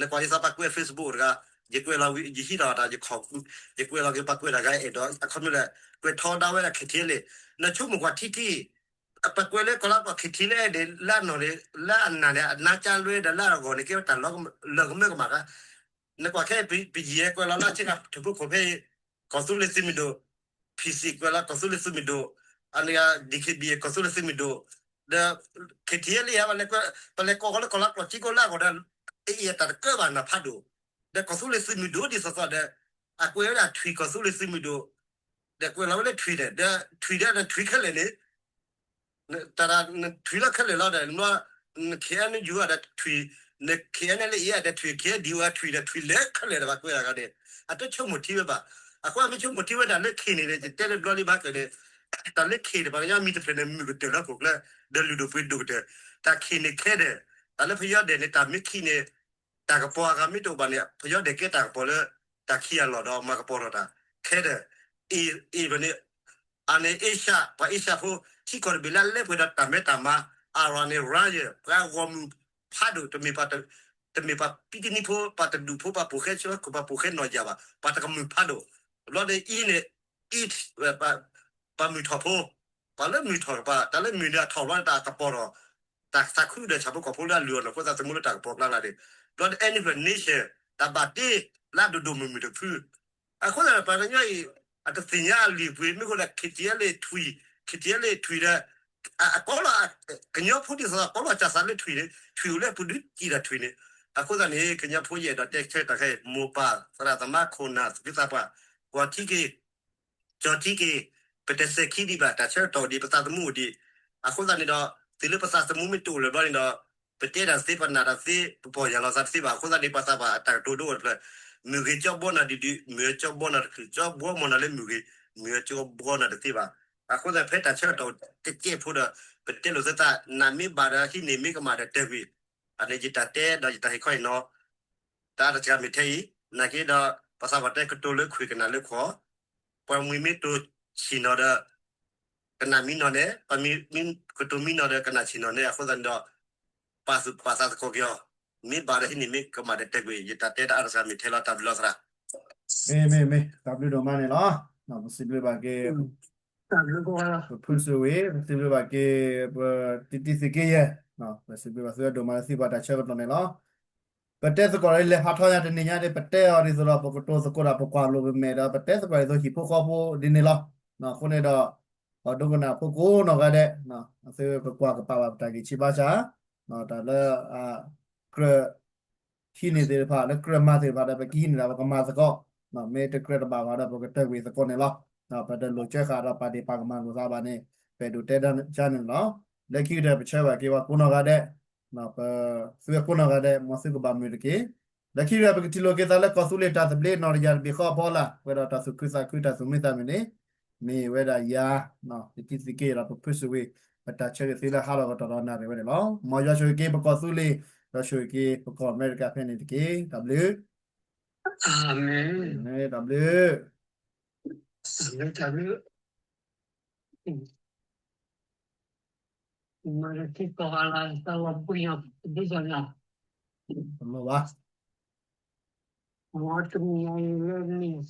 နကွၢ်ဒ်သိးပှၤကွဲး Facebook တဂၤ, ယကွဲးလီၤ ယဟံးထီၣ်တၢ် ယခီၣ်, ယကွဲးလီၤက့ၤပှၤကွဲးတဂၤအဲၣ်ဒိး အခီပညီလၢ ကွဲးထီဒါဝဲဒၣ် KTLA န့ၣ် နဆိကမိၣ်ကွၢ်ထံထံ ပှၤကွဲးလၢကီၢ်လါကီၢ် KTLA န့ၣ် လၢအနီၢ်န့ၣ် လၢအနၢ်န့ၣ် အနၢ်ကၢလွဲဒီးလၢအဂီၢ်န့ၣ် ကဲဝဲတၢ်လၢကမၢကမၣ်ဂၤ နကွၢ်ခဲအံၤ ပယီၤကွဲးလီၤလၢဆ့ကၤထၢၣ်ဖိခိၣ်ဖဲအံၤ ကီၢ်သူလ့ၤသုးမုၢ်ဒိၣ်, PC ကွဲးလီၤကီၢ်သူလ့ၤသုးမုၢ်ဒိၣ်, အန့ၣ် DKBA ကီၢ်သူလ့ၤသုးမုၢ်ဒိၣ်, ဒီး KTLA ပလဲၤကိးဃီလၢကီၢ်လါကီၢ်ထံကိးလၢအဂီၢ်ဒီး အအံၤအတၢ်တကၢဘၣ်နၢ်ဖးဒိၣ်, ဒီးကီၢ်သူလ့ၤသုးမုၢ်ဒိၣ်ဒ်သိးသိးဒီး အကွဲးဝဲဒၣ်ထွံၣ်ကီၢ်သူလ့ၤသုးမုၢ်ဒိၣ်, ဒီးကွဲးလီၤဝဲလၢထွံၣ်ဒီး ဒီးထွံၣ်ဒီးနထွံၣ်ခဲလၢာ်န့ၣ် တၢ်နထွံၣ်လၢခဲလၢာ်လီၤဒီး န KNU ဒီးထွံၣ်, န KNLA ဒီးထွံၣ်, KNDO ဒီးထွံၣ်ဒီးထွံၣ်လၢခဲလၢာ်ဒီးဘၣ်ကွဲးတၢ်ဂၤန့ၣ် အတဆိကမိၣ်ထံဝဲဘၣ်. အဃိမ့ၢ်ဆိကမိၣ်ထံဝဲဒၣ်လၢခံန့ၣ် ယတဲလၢဘျီလံဘၣ်ကၢၢ်န့ၣ် တၢ်လၢခံန့ၣ် ပှၤကညီမံၤတဖျၢၣ်န့ၣ် မုၢ်ကတၢၢ်လၢဟီၣ်ခိၣ်ချၢ ဒီးလုၢ်ဒိၣ်ပှ့ၤဒိၣ်ကတၢၢ်, တၢ်ခံန့ၣ်ခဲဒီး တၢ်လၢပယီၤဒဲးန့ၣ် တၢ်မ့ၢ်ခံန့ၣ် တၢ်ကပီၤအဂၤမ့ၢ်တအိၣ်ဘၣ်န့ၣ် ပယီၤဒဲးကဲတၢ်ကပီၤလၢ တၢ်ခံအလီၢ်ဒီးမၤကပီၤထီၣ်တၢ် ခဲဒီး အ့ၣ် အ့ၣ်န့ၣ် အန့ၣ် အ့ရှၢၣ် ပှၤအ့ရှၢၣ်ဖိ ထံကီၢ်တဘ့ၣ်လၢအလဲၤပှဲၤဒီးတၢ်မဲတၢ်မါ Iran န့ၣ် ရၣ်ယဲၢ် ပှၤဂီၢ်မုၢ်ဖးဒိၣ် တမ့ၢ်ပှၤ တမ့ၢ်ပှၤပံတနံဖိ ပှၤတဒူၣ်ဖိ ပှၤပိာ်ဃဲဆၢခိၣ် ပှၤပိာ်ဃဲနီၢ်ယၢ်ဘၣ် ပှၤတကမုၢ်ဖးဒိၣ်, ဘျီဒီးအံၤန့ၣ် အံၤ ပှၤမုၢ်ထီၣ်ဖိ, ပှၤလၢမုၢ်ထီၣ်တပှၤ တၢ်လၢမုၢ်န့ၣ်အထီၣ်ဘျီန့ၣ် တၢ်ကပီၤထီၣ် တၢ်သးခုဒီးဆၣ်ဖိကီၢ်ဖိလၢအလုၢ်အီၣ်န့ၣ် အဃိသတးသမူလၢတၢ်ကပီၤကျါလၢ်န့ၣ်, ဘျီဒီး any nation တၢ်ဘၣ်တ့လၢအဒိၣ်ဒိၣ်မုၢ်မုၢ်တဖု အဃိသတးန့ၣ် ပှၤကညီအံၤ အတသ့ၣ်ညါအလံာ်ပှ့ၤ မ့ၢ်ဃိဒီး KTLA ထွံၣ်, KTLA ထွံၣ်ဒီး အကီလီၤ ကညီဖိဒ်သိးသိး ကီလီၤစၢ်သးလၢထွံၣ်န့ၣ် ထွံၣ်အိၣ်လၢအပူၤဒုးစံၣ်တၢ်ထွံၣ်န့ၣ်, အဃိသတးန့ၣ် ကညီဖိယအဲၣ်ဒိးတဲဆၢတၢ်ခဲအံၤ မိၢ်ပၢ်သရၣ်သမါခိၣ်နၢ်သူၣ်က့သးပှၢ် ကွၢ်ထံက့ၤ ကၠီထံက့ၤ, ပတစဲၤခံဒံးဘၣ် တၢ်ဆၢကတီၢ်အိၣ်ဒံး ပသးသမူအိၣ်ဒံး, အဃိသတးန့ၣ်ဒီး တုၤလၢပသးသမူမ့ၢ်တအိၣ်လၢၤဘျီန့ၣ်ဒီး ပတဲတၢ်တသ့ ပနာ်တၢ်တသ့ ပပီၢ်ယၢ်လီၤသးတသ့ဘၣ် အဃိသတးန့ၣ် ပှၤသးပှၢ်အတၢ်ကတိၤဒိအိၣ်တဖျၢၣ်, မုၢ်ဂ့ၤကၠီဘှီနၤဒုးဒုး မုၢ်ဂ့ၤကၠီဘှီနၤတချုး ကၠီဘှီမီၢ်နၤလၢမုၢ်ဂ့ၤ မုၢ်ဂ့ၤကၠီဘှီနၤတသ့ဘၣ်, အဃိသတးဖဲတၢ်ဆၢကတီၢ်တကဲးဖိဒီး ပတဲလိာ်သး နးမ့ၢ်ဘၣ်ဒီးဟံးန့ၢ်မ့ၢ်ကမၣ်ဒီးတဲာ်ကွံာ်, အန့ၣ်ယတၢ်တဲဒီးယတၢ်ဟ့ၣ်ခီအံၤနီၤ တၢ်အါတစှၤမ့ၢ်ထဲအံၤ, နာ်က့ဒီး ပှၤသးပှၢ်တဲကတိၤလၢခွံၣ်ကနၣ်လၢခွီ, ပှၤမှံမ့ၢ်တိၢ်ဆံၣ်နီၤဒီး ကနၣ်မံနီၤန့ၣ်, ပှၤမ့ၢ်ကတိၤမံနီၤဒီးကနၣ်ဆံၣ်နီၤန့ၣ်, အဃိသတးန့ၣ်ဒီး ပာ်သူၣ်ပာ်သးသကိးက့ၤအီၤ, မ့ၢ်ဘၣ်ဒီးဟံးန့ၢ်မ့ၢ်ကမၣ်ဒီးတဲာ်ကွံာ်, ယတၢ်တဲတၢ်အါတစှၤမ့ၢ်ထဲလီၤ တၢ်ဘျုးလီၤသရၣ်. မ့ၢ်မ့ၢ်မ့ၢ် တၢ်ဘျုးဒိၣ်မးန့ၣ်လီၤ. ပစံးဘျုးဘၣ်က့ၤ ပဖုစူဝ့ၣ်, ပစံးဘျုးဘၣ်က့ၤ ပတံတံသုးက့ယဲၢ်, ပစံးဘျုးဘၣ်သုဒိၣ်မးလၢသုပှၤတၢ်ဆၢကတီၢ်န့ၣ်လီၤ. ပတဲသကိးဒီးလဲၤဖးထီညါတနံၤညါဒီး ပတဲအီၤဒ်သိးဒီး ပကတိၤသကိးတၢ် ပကွၢ်လိာ်ပမဲာ်ဒီးပတဲသကိးဒ်သိးဟံၣ်ဖိဃီဖိဒ်န့ၣ်လီၤ. အဃိန့ၣ်ဒီး ပှၤဒိကနၣ်ဖိကိးနီၢ်ဂၤဒဲး သုကကွၢ်ကပာ်ဘၣ်ပတၢ်ဂ့ၢ်ဆံးဘါစၢ်, တၢ်လၢ ကြၢး ဟံးန့ၢ်သ့ၣ်တဖၣ် လၢကြၢးမၤသ့ၣ်တဖၣ်ဒီး ပကဟံးန့ၢ်ဒၣ်ပကမၤသကိး, မ့ၢ်တကြၢးတဘၣ်ဘၣ်ဒီး ပကတဲာ်ကွံာ်သကိးန့ၣ်လီၤ. ပတလိၣ်ကၢဃာ်ဒီးပာ်ဒ့ၣ်ပာ်ကမၣ်လိာ်သးဘၣ်န့ၣ် ပအဲၣ်ဒိးတဲဒ်န့ၣ်လီၤ. လၢခံကတၢၢ်ပဆၢဘၣ်က့ၤပှၤကိးနီၢ်ဂၤဒဲး, ပသုဝဲကိးနီၢ်ဂၤဒဲး မ်သုကဘၣ်မုာ်တက့ၢ်. လၢခံကတၢၢ်ပကထံၣ်လိာ်က့ၤသးလၢကီၢ်သူလ့ၤတၢ်သဘျ့နီၢ်တယၢ်တဘ့ၣ်ဃီအဖီလာ် ပှဲၤဒီးတၢ်သူၣ်ခုသးခုတၢ်သူၣ်မံသးမုာ်န့ၣ် မ့ၢ်ဝဲဒၣ်ယၤ တံတံသုးက့ဒီးပဖုစူဝ့ၣ် ပတၢ်ဆၢဂ့ၤသုလၢဟါလီၤကတီၢ်ဒီးနၣ်ရံၣ်ဝဲန့ၣ်လီၤ. မ်ယွၤဆိၣ်ဂ့ၤက့ၤပကီၢ်သူလ့ၤ, ယွၤဆိၣ်ဂ့ၤက့ၤပကီၢ်အမဲရကၤဖဲန့ၣ်တက့ၢ်. တၢ်ဘျုး, တၢ်ဘျုး, တၢ်ဘျုး, မၤလၢထံကီၢ်ဂၤလၢတၢ်လီၤဘှံးညါ တဘျုးညါ, တမ့ၢ်ဘၣ်, မ်တမံၤညါအံၤလၢမ့ၢ်